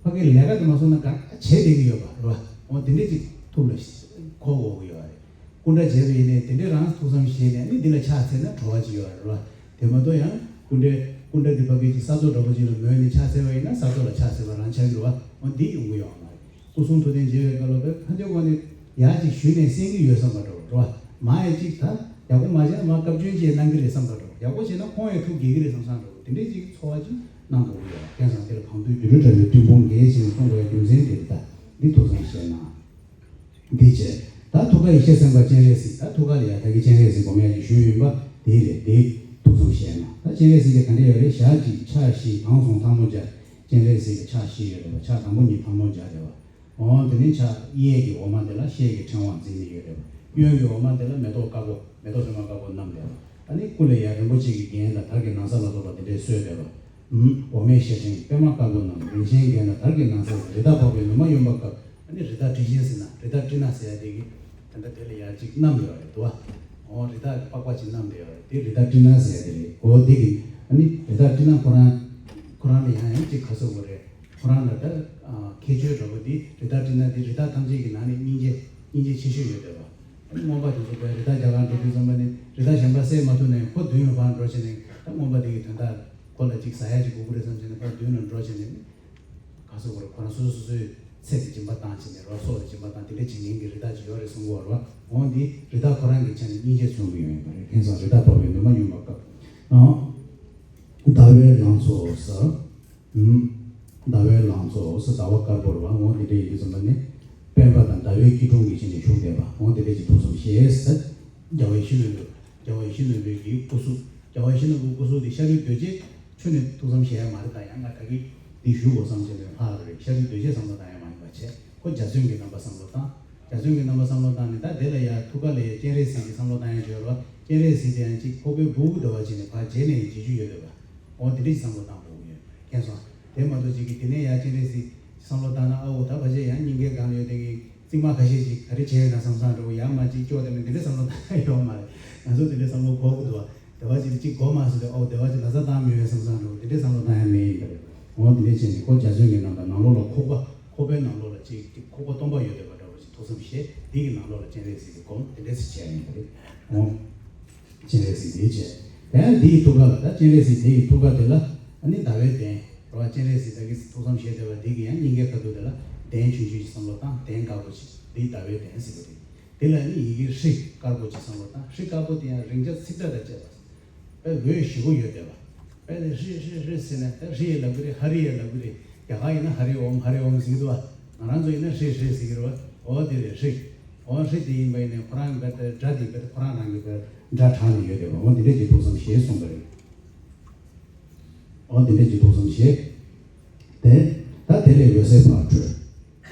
ཕ་གིའི་ལས་ཀ་དེ་མ་སོང་ན་ག་བྱེད་བསྡད་ཀྱི་ཡོད་པ་རེད་བ། འོ་དེ་འདྲས་ཅིག་ཐུགས་ལ་འཁོར་དགོས་ཀྱི་ཡོད་རེད། སྐུ་འདྲ་བྱས་པ་ཡིན་ནའི་དེ་འདྲས་རང་ཐུགས་བསམ་བཞེས་ནས་ནི་འདི་ལ་ཕྱག་འཚལ་ན་གྲོལ་བ་ཅིག་ཡོད་རེད་བ། དེ་མ་གཏོགས་ཡང་སྐུ་འདྲའི་སྐུ་འདྲ་འདི་ཕ་གི་ཅིག་ས་ཐོག་འདྲ་པོ་ཅིག་ལ་མོས་ནས་ཕྱག་འཚལ་བ་ཡིན་ན་ས་ཐོག་ལ་ཕྱག་འཚལ་བ་རང་ཆགས་ཀྱི་རེད་བ། འོ་འདི་ཡོང་གི་ཡོད་མ་རེད། སྐུ་གསུང་ཐུགས་རྟེན་མཇལ་བའི་སྐབས་ལ་བས་ཕན་ཚུན་ངོས་ནས་ཡར་ཅིག་ཞུས་ནས་གསན་གྱི་ཡོད་བསམ་པ་འདྲ་བོ་རེད་བ། མ་ཡ་ཅིག་ད་ཡག་པོ་མ་བྱས་ན་མ་སྐབས་བཅོ་བརྒྱད་གནང་གི་རེད་བསམ་པ་འདྲ་བོ། ཡག་པོ་བྱས་ན་ཁོང་ཡང་ཐུགས་དགྱེས་ཀྱི་རེད་བསམ་བསམ་འདྲ་བོ་དེ་འདྲས་ཅིག་ཚོར་བ་ཅིག་གནང་དགོས་ཀྱི་ཡོད། བསྟན་སྲང་དེ་ལ་གང་འདུལ་སྒྱུ་འཕྲུལ་དྲ་བའི་སྤྲིན་ཕུང་འགས་ཞེས་གསུངས་པའི་རྒྱུ་མཚན་དེ་རེད། ད་འདི་ཐུགས་བསམ་བཞེས་གནང་། འདི་བྱས། ད་ཐུགས་ཀ་ཡེ་ཤེས་སེམས་དཔའ་སྤྱན་རས་གཟིགས། ད་ཐུགས་ཀ་ལ་ཡ་ད་གི་སྤྱན་རས་གཟིགས་སྒོམ་ཡ་ཅིག་ཞུས་ཡིན་པ་དེ་རེད། དེ་ཐུགས་བསམ་བཞེས་གནང་། ད་སྤྱན་རས་གཟིགས་དེ་ག་འདྲ་ཡོད་རེད། ཞག་གཅིག་ཕྱག་བཞི་གང་སོང་ཐལ་མོ་སྦྱར། སྤྱན་རས་གཟིགས་ཀྱི་ཕྱག་བཞི་ཡོད་རེད་པ། ཕྱག་དང་པོ་གཉིས་ཐལ་མོ་སྦྱར་རེད་པ། འོ་དེ་ནས་ཕྱག་གཡས་ཀྱི་འོག་མ་དེ་ལ་ཤེལ་གྱི་ཕྲེང་བ་འཛིན་ནས་ཡོད་རེད་པ། གཡོན་གྱི་འོག་མ་དེ་ལ་མེ་ཏོག་དཀར་པོ་མེ་ཏོག་སྒྲོལ་མ་དཀར་པོ་བསྣམས་རེད་པ། ཨ་ནི་སྐུ་ལ་ཡ་རིན་པོ་ཆེ་གི་རྒྱན་དང་དར་གྱི་ན་བཟའ་ལ་སོགས་པ་དེ་འདྲས་གསོལ་བསྡད་པ། འོ་མའི་ཤེལ་ཕྲེང་པདྨ་དཀར་པོ་བསྣམས། རིན་ཆེན་རྒྱན་དང་དར་གྱི་ན་བཟའ་རི་དྭགས་པགས་པའི་ནུ་མ་གཡོན་པ་བཀབ། ཨ་ནི་རི་དྭགས་སྤྲིན་ཆེན་ཟེར་ན་རི་དྭགས་སྤྲིན་ནག་ཟེར་ཡ་དེ་གི་ད་ལྟ་དེ་ལ་ཡ་གཅིག་བསྣམས་ཡོད་རེད་དོ། འོ་རི་དྭགས་པགས་པ་གཅིག་བསྣམས་ཡོད་རེད། དེ་རི་དྭགས་སྤྲིན་ནག་ཟེར་ཡ་དེ་རེད། འོ་དེ་གི་ཨ་ནི་རི་དྭགས་སྤྲིན་ནག་ཁོ་རང་ཁོ་རང་ལ་ཡང་ཡང་གཅིག་ག་ཟེར་དགོས་རེད། ཁོ་རང་ལ་ད་ཁྱད་ཆོས་འདྲ་པོ་འདི་རི་དྭགས་སྤྲིན་ནག་འདི་རི་དྭགས་ཐམས་ཅད་ཀྱི་ནང་ནས་སྙིང་རྗེ་སྙིང་རྗེ་ཆེ་ཤོས་ཡོད་བསྡད་པ། རྔོན་པ་དེ་ཚོ་དཔེ་རི་དྭགས་རྒྱག་གར་འགྲོ་དུས་ཙམ་པ་ནི་རི་དྭགས་གཞན་པ་བསད་མ་ཐུབ་ནའི་ཁོ་མདུན་ལ་ཕར་འགྲོ་བྱས་ནས་ད་རྔོན་པ་དེ་གི་དོན་དག་ཁོ་ལ་ཅིག་ཟ་ཡ་ཅིག་དགོས་ཀྱི་རེད་བསམ་བྱས་ནས་ཕར་མདུན་ལ་འགྲོ་བྱས་ནས་ག་ཟེར་དགོས་རེད། ཁོ་རང་སོ་སོ་སོ་སོའི་ཚེ་དེ་སྦྱིན་པ་བཏང་བྱས་ནས་རོགས་སྲོག་དེ་སྦྱིན་པ་བཏང་དེ་འདྲ་བྱེད་མཁན་གྱི་རི་དྭགས་ཅིག་ཡོད་རེད་གསུང་གི་ཡོད་རེད་བ། འོ་འདི་རི་དྭགས་ཁོ་རང་གི་ཆ་ནས་སྙིང་རྗེ་མཚོན་གྱི་ཡོད་ཡིན་པ་རེད། དེང་སང་རི་དྭགས་པགས་པའི་ནུ་མ་གཡོན་པ་བཀབ། ཟླ་བའི་ལང་ཚོ་ཟེར། ཟླ་བའི་ལང་ཚོ་ཟེར་ཟླ་བ་དཀར་པོ་རེད་བ། འོ་དེ་འདྲ་ཡིན་དུས་ཙམ་པ་ནི་པདྨ་དང་ཟླ་བའི་སྐྱིལ་ཀྲུང་གི་ཆ་ནས་བཞུགས་བསྡད་པ། འོ་དེ་འདྲ་ཅིག་ཐུགས་བསམ་བཞེས་ཟེར། རྒྱལ་བ་ཡིད་བཞིན་ནོར་བུ་རྒྱལ་བ་ཡིད་བཞིན་ནོར་བུའི་གི་སྐུ་གཟུགས་ རྒྱལ་བ་ཡིད་བཞིན་ནོར་བུའི་སྐུ་གཟུགས་དེ་ཤ་རུས་གདོས་བཅས་ཁྱོན་ནས་ཐུགས་བསམ་བཞེས་ཡ་མ་རེད། ད་ཡང་ང་ད་གི་འདི་ཞུ་དགོས་བསམ་བྱས་ནས་ལྷག་རེད། ཤ་རུས་གདོས་བཅས་བསམ་བློ་བཏང་ཡ་མ་ཡིན་པ་བྱས། ཁོ་འཇའ་ཚོན་གྱི་རྣམ་པ་བསམ་བློ་བཏང་། འཇའ་ཚོན་གྱི་རྣམ་པ་བསམ་བློ་བཏང་ནས། ད་དེ་ལ་ཡ་ཐུགས་ཀ་ལ་ཡ་སྤྱན་རས་གཟིགས་ཀྱི་བསམ་བློ་བཏང་ཡ་བྱོས་རོགས། སྤྱན་རས་གཟིགས་དེ་ཡང་གཅིག་ཁོག་པའི་སྦུག་གུ་འདྲ་བ་བྱས་ནས་ཕར་བརྗེས་ནས་ཡི་བརྗེད་རྒྱུ་ཡོད་རེད་པ། འོ་དེ་འདྲ་ཞིག་བསམ་བློ་བཏང་དགོས་ཀྱི་ཡོད། མཁྱེན་སོང་། དེ་མ་གཏོགས་ཅིག་གིས་དེ་ནས་ཡང་སྤྱན་རས་གཟིགས་བསམ་བློ་བཏང་ན། ཨ་འོ་ད་ཕལ་ཆེར་ཡང་སྙིང་གའི་སྒང་ལ་ཡོད་དེ་གི་རྩིག་མ་ཁ་ཤས་ཅིག་ག་རེ་བྱས་ཡོད་ན་བསམ་བསམ་འདྲ་བོ། ཡང་མ་ཅིག་སྐྱོ་དེ་མིན་དེ་འདྲ་བསམ་བློ་བཏང་ཡ་ཡོད་མ་རེད། ང་ཚོ་དེ་འདྲ་བསམ་བློ་འཁོར་གི་འདུག་བ། དེ་བ་ཅིག་ཅིག་གོ་མ་སོང་སྟེ། ཨོ་དེ་བ་ཅིག་ན་ཚ་བཏང་མི་ཡོད་བསམ་བསམ་འདྲ་བོ་དེ་འདྲ་བསམ་བློ་བཏང་ཡ་མེད་ཡིན་པ་རེད། འོ་དེ་འདྲ་བྱས་ནས་ཁོ་འཇའ་ཚོན་གྱི་རྣམ་པ་ནང་ལོགས་ལ་ཁོག་པ་ཁོག་པའི་ནང་ལོགས་ལ་ཅིག་ཅིག་ཁོག་པ་སྟོང་པ་ཡོད་བསྡད་པ་འདྲ་བོ་ཅིག་ཐུགས་བསམ་བཞེས། དེ་གི་ནང་ལོགས་ལ་སྤྱན་རས་གཟིགས་ཀྱི་སྒོམ་དེ་འདྲ་ཞིག་བྱས་ཡིན་པ་རེད། འོ། སྤྱན་རས་གཟིགས་དེའི་ཆེད། དེ་ཡང་དེའི་ཐུགས་ཀ་ལ། ད་སྤྱན་རས་གཟིགས་དེའི་ཐུགས་ཀ་དེ་ལ་ཨ་ནི་ཟླ་བའི་གདན་རེད་བ། སྤྱན་རས་གཟིགས་ད་གིན་ཐུགས་བསམ་བཞེས་བསྡད་པ་དེ་གི་ཡང་སྙིང་གའི་ཁ་ཐུག་དེ་ལ་གདན་ཆུང་ཆུང་ཞིག་བསམ་བློ་བཏང་། གདན་དཀར་པོ་ཞིག་དེ་ཟླ་བའི་གདན་ཟེར་གི་རེད། དེ་ལ་ནི་ཡི་གེ་ཧྲཱིཿདཀར་པོ་ཅིག་བསམ་བློ་བཏང་། ཧྲཱིཿདཀར་པོ་དེ་ཡང་རིང་ཆ་ཚིག་ཕྲད་དང་བཅས་པ། དཔེ་འོད་ཞེ་པོ་ཡོད་བསྡད་པ། དཔེ་དེ་ཧྲཱིཿཧྲཱིཿཧྲཱིཿཟེར་ནས། ད་ཧྲཱིཿཡ་ལབ་གི་རེད། ཧ་རི་ཡ་ལབ་གི་རེད། རྒྱ་གར་ཡིན་ན་ཧ་རི་ཨོམ་ཧ་རི་ཨོམ་ཟེར་གི་འདུག་བ། ང་རང་ཚོ་ཡིན་ན་ཧྲཱིཿཧྲཱིཿཟེར་གི་རེད་བ། འོ་དེ་རེད་ཧྲཱིཿ། འོ་ཧྲཱིཿདེ་ཡིན་པ་ཡིན་ནའི་ཁོ་རང་གི་དཔེ་དེ་སྒྲ་དེ་དཔེ་དེ་ཁོ་རང་རང་གི་དཔེ་སྒྲ་དྲངས་ནས་ཡོད་བསྡད་པ། འོ་དེ་འདྲ་ཅིག་ཐུགས་བསམ་བཞེས་གསུངས་པ་རེད། འོ་དེ་འདྲ་ཅིག་ཐུགས་བསམ་བཞེས། དེ་ད་དེ་ལས་འོད་ཟེར་ཕར་འཕྲོས།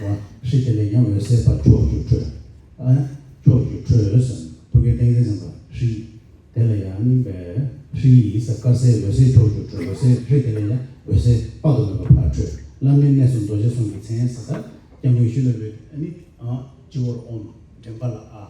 འོ་ཧྲཱིཿདེ་ལས་ཀྱང་འོད་ཟེར་ཕར་ཕྱོགས་བཅུར་འཕྲོས། ཨ་ཕྱོགས་བཅུར་འཕྲོས་ཟེར་ན་ཐུགས་ཀའི་ཏིང་ངེ་འཛིན་ཟེར་བ་ཧྲཱིཿདེ་ལ་ཡང་ནི་པའི་ཧྲཱིཿཡིག་ཟེར་དཀར་གསལ་འོད་ཟེར་ཕྱོགས་བཅུར་འཕྲོས། འོད་ཟེར་ཧྲཱིཿདེ་ལས་ཀྱང་འོད་ཟེར་དཔག་ཏུ་མེད་པ་ཕར་འཕྲོས། བླ་མའི་གནས་སུ་རྡོ་རྗེ་གསུམ་གྱི་མཚན་ཟེར། ད་སྐྱབས་མགོན་ཡིད་བཞིན་ནོར་བུའི་ཨ་ནི་ཨ་སྤྱི་བོར་ཨོཾ། མགྲིན་པ་ལ་ཨ།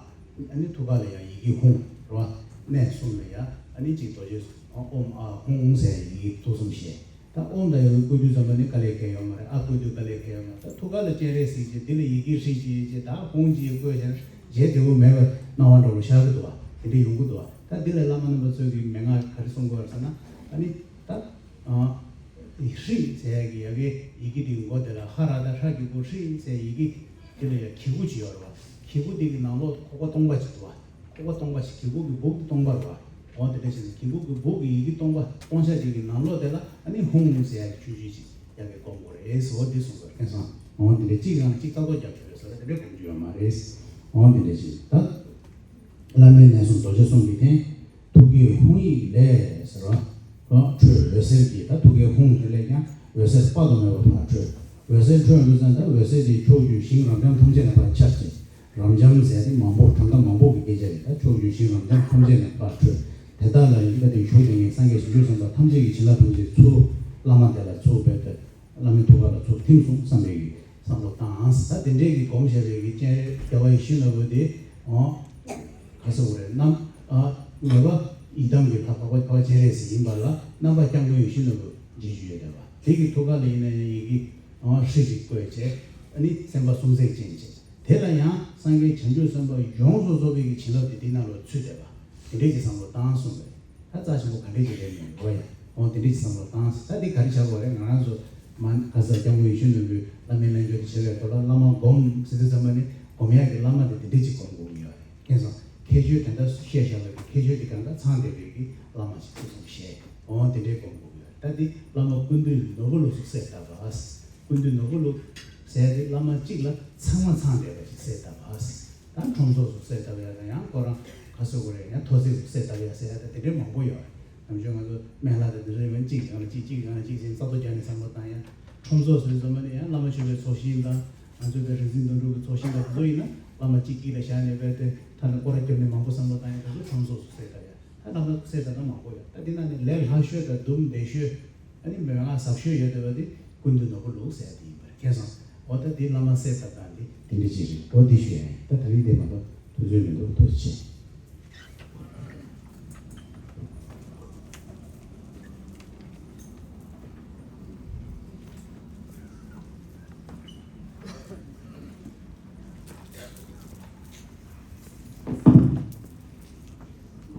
ཨ་ནི་ཐུགས་ཀ་ལ་ཡང་ཡི་གེ་ཧཱུྃ་རེད་བ། གནས་གསུམ་ལ་ཡང་ཨ་ནི་གཅིག་རྡོ་རྗེ་ཨོཾ་ཨཱཿཧཱུྃ་ཟེར་ཡི་གེ་ཐུགས་བསམ་བཞེས། ད་ཨོཾ་དང་ཡི་གེ་བཀོལ་དུས་ཙམ་པ་ནི་དཀའ་ལས་ཁེལ་ཡོད་མ་རེད། ཨཱཿཧཱུྃ་བཀོལ་དུས་དཀའ་ལས་ཁེལ་ཡོད་མ་རེད། ད་ཐུགས་ཀ་ལ་སྤྱན་རས་གཟིགས་ཅིག་འདི་ལ་ཡི་གེ་ཧྲཱིཿཅིག་ཅིག་ད་ཧཱུྃ་ཅིག་བཀོལ་བྱས་ན་རྗེས་འབྲས་བུ་མེད་པའི་སྣང་བ་འདྲ་བོ་ཤར་གི་འདུག་བ། དེ་འདྲ་ཡོང་གི་འདུག་བ། ད་འདི་ལ་བླ་མ་རྣམ་པ་ཚོས་ཀྱི་མན་ངག་ག་རེ་གསུང་གི་ཡོད་རེད་ཟེར་ན། ཨ་ནི་ད་ཨ་ཧྲཱིཿཟེར་ཡ་གི་ཡ་གི་ཡི་གེ་འདི་མགོ་དེ་ལ་ཧ་ར་ད་ཧྲ་གི་གུ་ཧྲཱིཿཟེར་ཡི་གེ་འདི་ལ་ཡ་གི་གུ་ཅིག་ཡོད་རེད་བ། གི་གུ་འདི་གི་ནང་ལོགས་ཁོག་པ་སྟོང་པ་ཅིག་འདུག་བ། ཁོག་པ་སྟོང་པ་ཞིག་གི་གུ་གི་སྦུག་དེ་སྟོང་པ་རེད་བ། འོ་དེ་འདྲ་བྱས་ནས་གི་གུ་གི་སྦུག་གི་ཡི་གེ་སྟོང་པ་སྟོང་ཆ་ཅིག་གི་ནང་ལོགས་དེ་ལ་ཨ་ནི་ཧཱུྃ་ཟེར་ཡ་གི་ཆུང་ཆུང་ཅིག་ཡ་གི་སྒོམ་དགོས་རེད་ཟེར། འོ་འདི་གསུངས་པ་རེད། མཁྱེན་སོང་། འོ་འདི་འདྲ་གཅིག་གང་གཅིག་རྩ་གཏོར་རྒྱབ་ཀྱི་རེད་ཟེར་བ་དེ་འདྲ་སྒོམ་རྒྱུ་ཡོད་མ་རེད། འོ་འདི་འདྲ་ཅིག་ད། བླ་མའི་གནས་སུ་རྡོ་རྗེ་གསུམ་གྱི་རྟེན། ཐུགས་ཀའི་ཧཱུྃ་ཡིག་ལས་ཟེར་བ། འཕྲོས་འོད་ཟེར་གྱིས། ད་ཐུགས་ཀའི་ཧཱུྃ་དེ་ལས་ཀྱང་འོད་ཟེར་དཔག་ཏུ་མེད་པ་ཕར་འཕྲོས། འོད་ཟེར་འཕྲོས་འདུག་ཙང་ད་འོད་ཟེར་དེ་ཕྱོགས་བཅུའི་ཞིང་རབ་འབྱམས་ཐམས་ཅད་ནས་ཕར་ཁྱབ་ཅིང་། རབ་འབྱམས་ཟེར་དེ་མང་པོ་གྲངས་ཀ་མང་པོ་གི་སྐད་ཆ་རེད། ད་ཕྱོགས་བཅུའི་ཞིང་རབ་འབྱམས་ཐམས་ཅད་ནས་ཕར་འཕྲོས། དེ་དག་ལ་ཡིད་ལ་དེ་བཞུགས་བསྡད་མཁན་སངས་རྒྱས་བྱང་ཆུབ་སེམས་དཔའ་ཐམས་ཅད་ཀྱི་བྱིན་རླབས་ཐམས་ཅད་ཚུར་བླ་མ་དེ་ལ་ཚུར་འབད་དེ། བླ་མའི་ཐུགས་ཀ་ལ་ཚུར་ཐིམ་སོང་བསམ་པའི་གི་བསམ་བློ་བཏང་། ད་དེ་འདྲའི་གི་སྒོམ་བཞག་པའི་གི་སྤྱན་རས་རྒྱལ་བ་ཡིད་བཞིན་ནོར་བུ་དེ། འོ། ག་ཟེར་དགོས་རེད། རྣམ། ཨ། ངེས་པ་ཡི་དམ་གྱི་ལྷ་འཕགས་པ་འཕགས་པ་སྤྱན་རས་གཟིགས་ཡིན་པ་ལ་རྣམ་པ་སྐྱབས་མགོན་ཡིད་བཞིན་ནོར་བུ་མཇལ་རྒྱུ་ཡོད་བསྡད་པ། དེ་གི་ཐུགས་ཀ་ལ་ཡིན་ན་ཡང་ཡི་གེ། འོ། ཧྲཱིཿཅིག་བཀོད་བྱས། ཨ་ནི་སེམས་དཔའ་སུམ་བརྩེགས་ཅན་བྱས། དེ་ལ་ཡང་སངས་རྒྱས་བྱང་ཆུབ་སེམས་དཔའ་ཡོངས་སུ་རྫོགས་པའི་གི་བྱིན་རླབས་དེ་དེའི་ནང་ལ་ཚུད་བསྡད་པ། དེ་འདྲའི་གི་བསམ་བློ་བཏང་གསུངས་པས། ད་རྩ་ཆེན་པོ་ག་འདྲས་ཀྱི་རེད་མིན་འགྲོ་ཡ། འོ་དེ་འདྲས་ཀྱི་བསམ་བློ་བཏང་། ད་འདི་ག་རེ་བྱ་དགོས་རེད། ང་རང་ཚོ་མ་ག་ས་སྐྱབས་མགོན་ཡིད་བཞིན་ནོར་བུའི་བླ་མའི་རྣལ་འབྱོར་དེ་བྱེད་པའི་སྐོར་ལ་བླ་མ་སྒོམ་ཟེར་དུས་ཙམ་པ་ནི་སྒོམ་ཡག་གི་བླ་མ་དེ་དེ་འདྲས་ཀྱི་སྒོམ་དགོས་ཀྱི་ཡོད་རེད། མཁྱེན་སོང་། ཁྱད་ཆོས་དེ་འདྲ་བཤད་བཞག་པའི་ཁྱད་ཆོས་དེ་གང་ག་ཚང་བསྡད་པའི་གི་བླ་མ་ཞིག་ཐུགས་བསམ་བཞེས། འོ་དེ་འདྲས་སྒོམ་དགོས་ཀྱི་ཡོད་རེད། ད་འདི་བླ་མ་ཀུན་འདུས་ནོར་བུ་ལུགས་སུ་གསལ་བཏབ་པ། ཀུན་འདུས་ནོར་བུ་ལུགས་ཟེར་དེ་བླ་མ་གཅིག་ལ་ཚང་མ་ཚང་བསྡད་པ་ཞིག་གསལ་བཏབ་པ། ད་ཁྲོམ་ཚོགས་སུ་གསལ་བཏབ་ཡ་དང་། ཡང་ཁོ་རང་ག་ཟེར་དགོས་རེད། ཡང་ཐོ་བརྩེགས་སུ་གསལ་བཏབ་ཡ་ཟེར་ཡ་དང་དེ་འདྲའི་མང་པོ་ཡོད་རེད། ནམ་རྒྱུན་ང་ཚོ་སྨན་བླ་དང་དེ་འདྲ་ཡིན་གཅིག་སྒང་ལ་གཅིག་གཅིག་སྒང་ལ་གཅིག་ཟེར་ནས་རྩ་གཏོར་རྒྱག་ནས་བསམ་བློ་བཏང་ཡ། ཁྲོམ་ཚོགས་ཟེར་དུས་ཙམ་པ་ནི་ཡང་བླ་མ་མཆོད་པའི་ཚོགས་ཞིང་དང་། ང་ཚོའི་བའི་རིག་འཛིན་དོན་གྲུབ་ཀྱི་ཚོགས་ཞིང་དང་དེ་ཚོ་ཡིན་ན་བླ་མ་གཅིག་དཀྱིལ་ལ་བཞག་ནས་བའི་དེ་མཐའ་ནས་སྐོར་ར་བརྒྱབ་ནས་མང་པོ་བསམ་བློ་བཏང་ཡ་དེ་ཚོ་ཁྲོམ་ཚོགས་སུ་གསལ་བཏབ་ཡ། ད་ལམ་ཁ་གསལ་བཏབ་ན་མང་པོ་ཡོད། ད་དེ་ནང་ནས་ལས་སླ་ཤོས་དང་དུམ་བདེ་ཤོས། ཨ་ནི་མན་ངག་ཟབ་ཤོས་ཡོད་བསྡད་པ་དེ་ཀུན་འདུས་ནོར་བུ་ལུགས་ཟེར་ཡ་དེ་ཡིན་པ་རེད། མཁྱེན་སོང་། འོ་ད་དེ་བླ་མ་གསལ་བཏབ་སྟངས་དེ་དེ་འདྲ་ཅིག་རེད། འོ་དེ་ཞུ་ཡ་ཡིན། ད་ད་རིང་དེ་མ་གཏོགས་དུས་ཚོད་མི་འདུག་ཐུགས་རྗེ་ཆེ།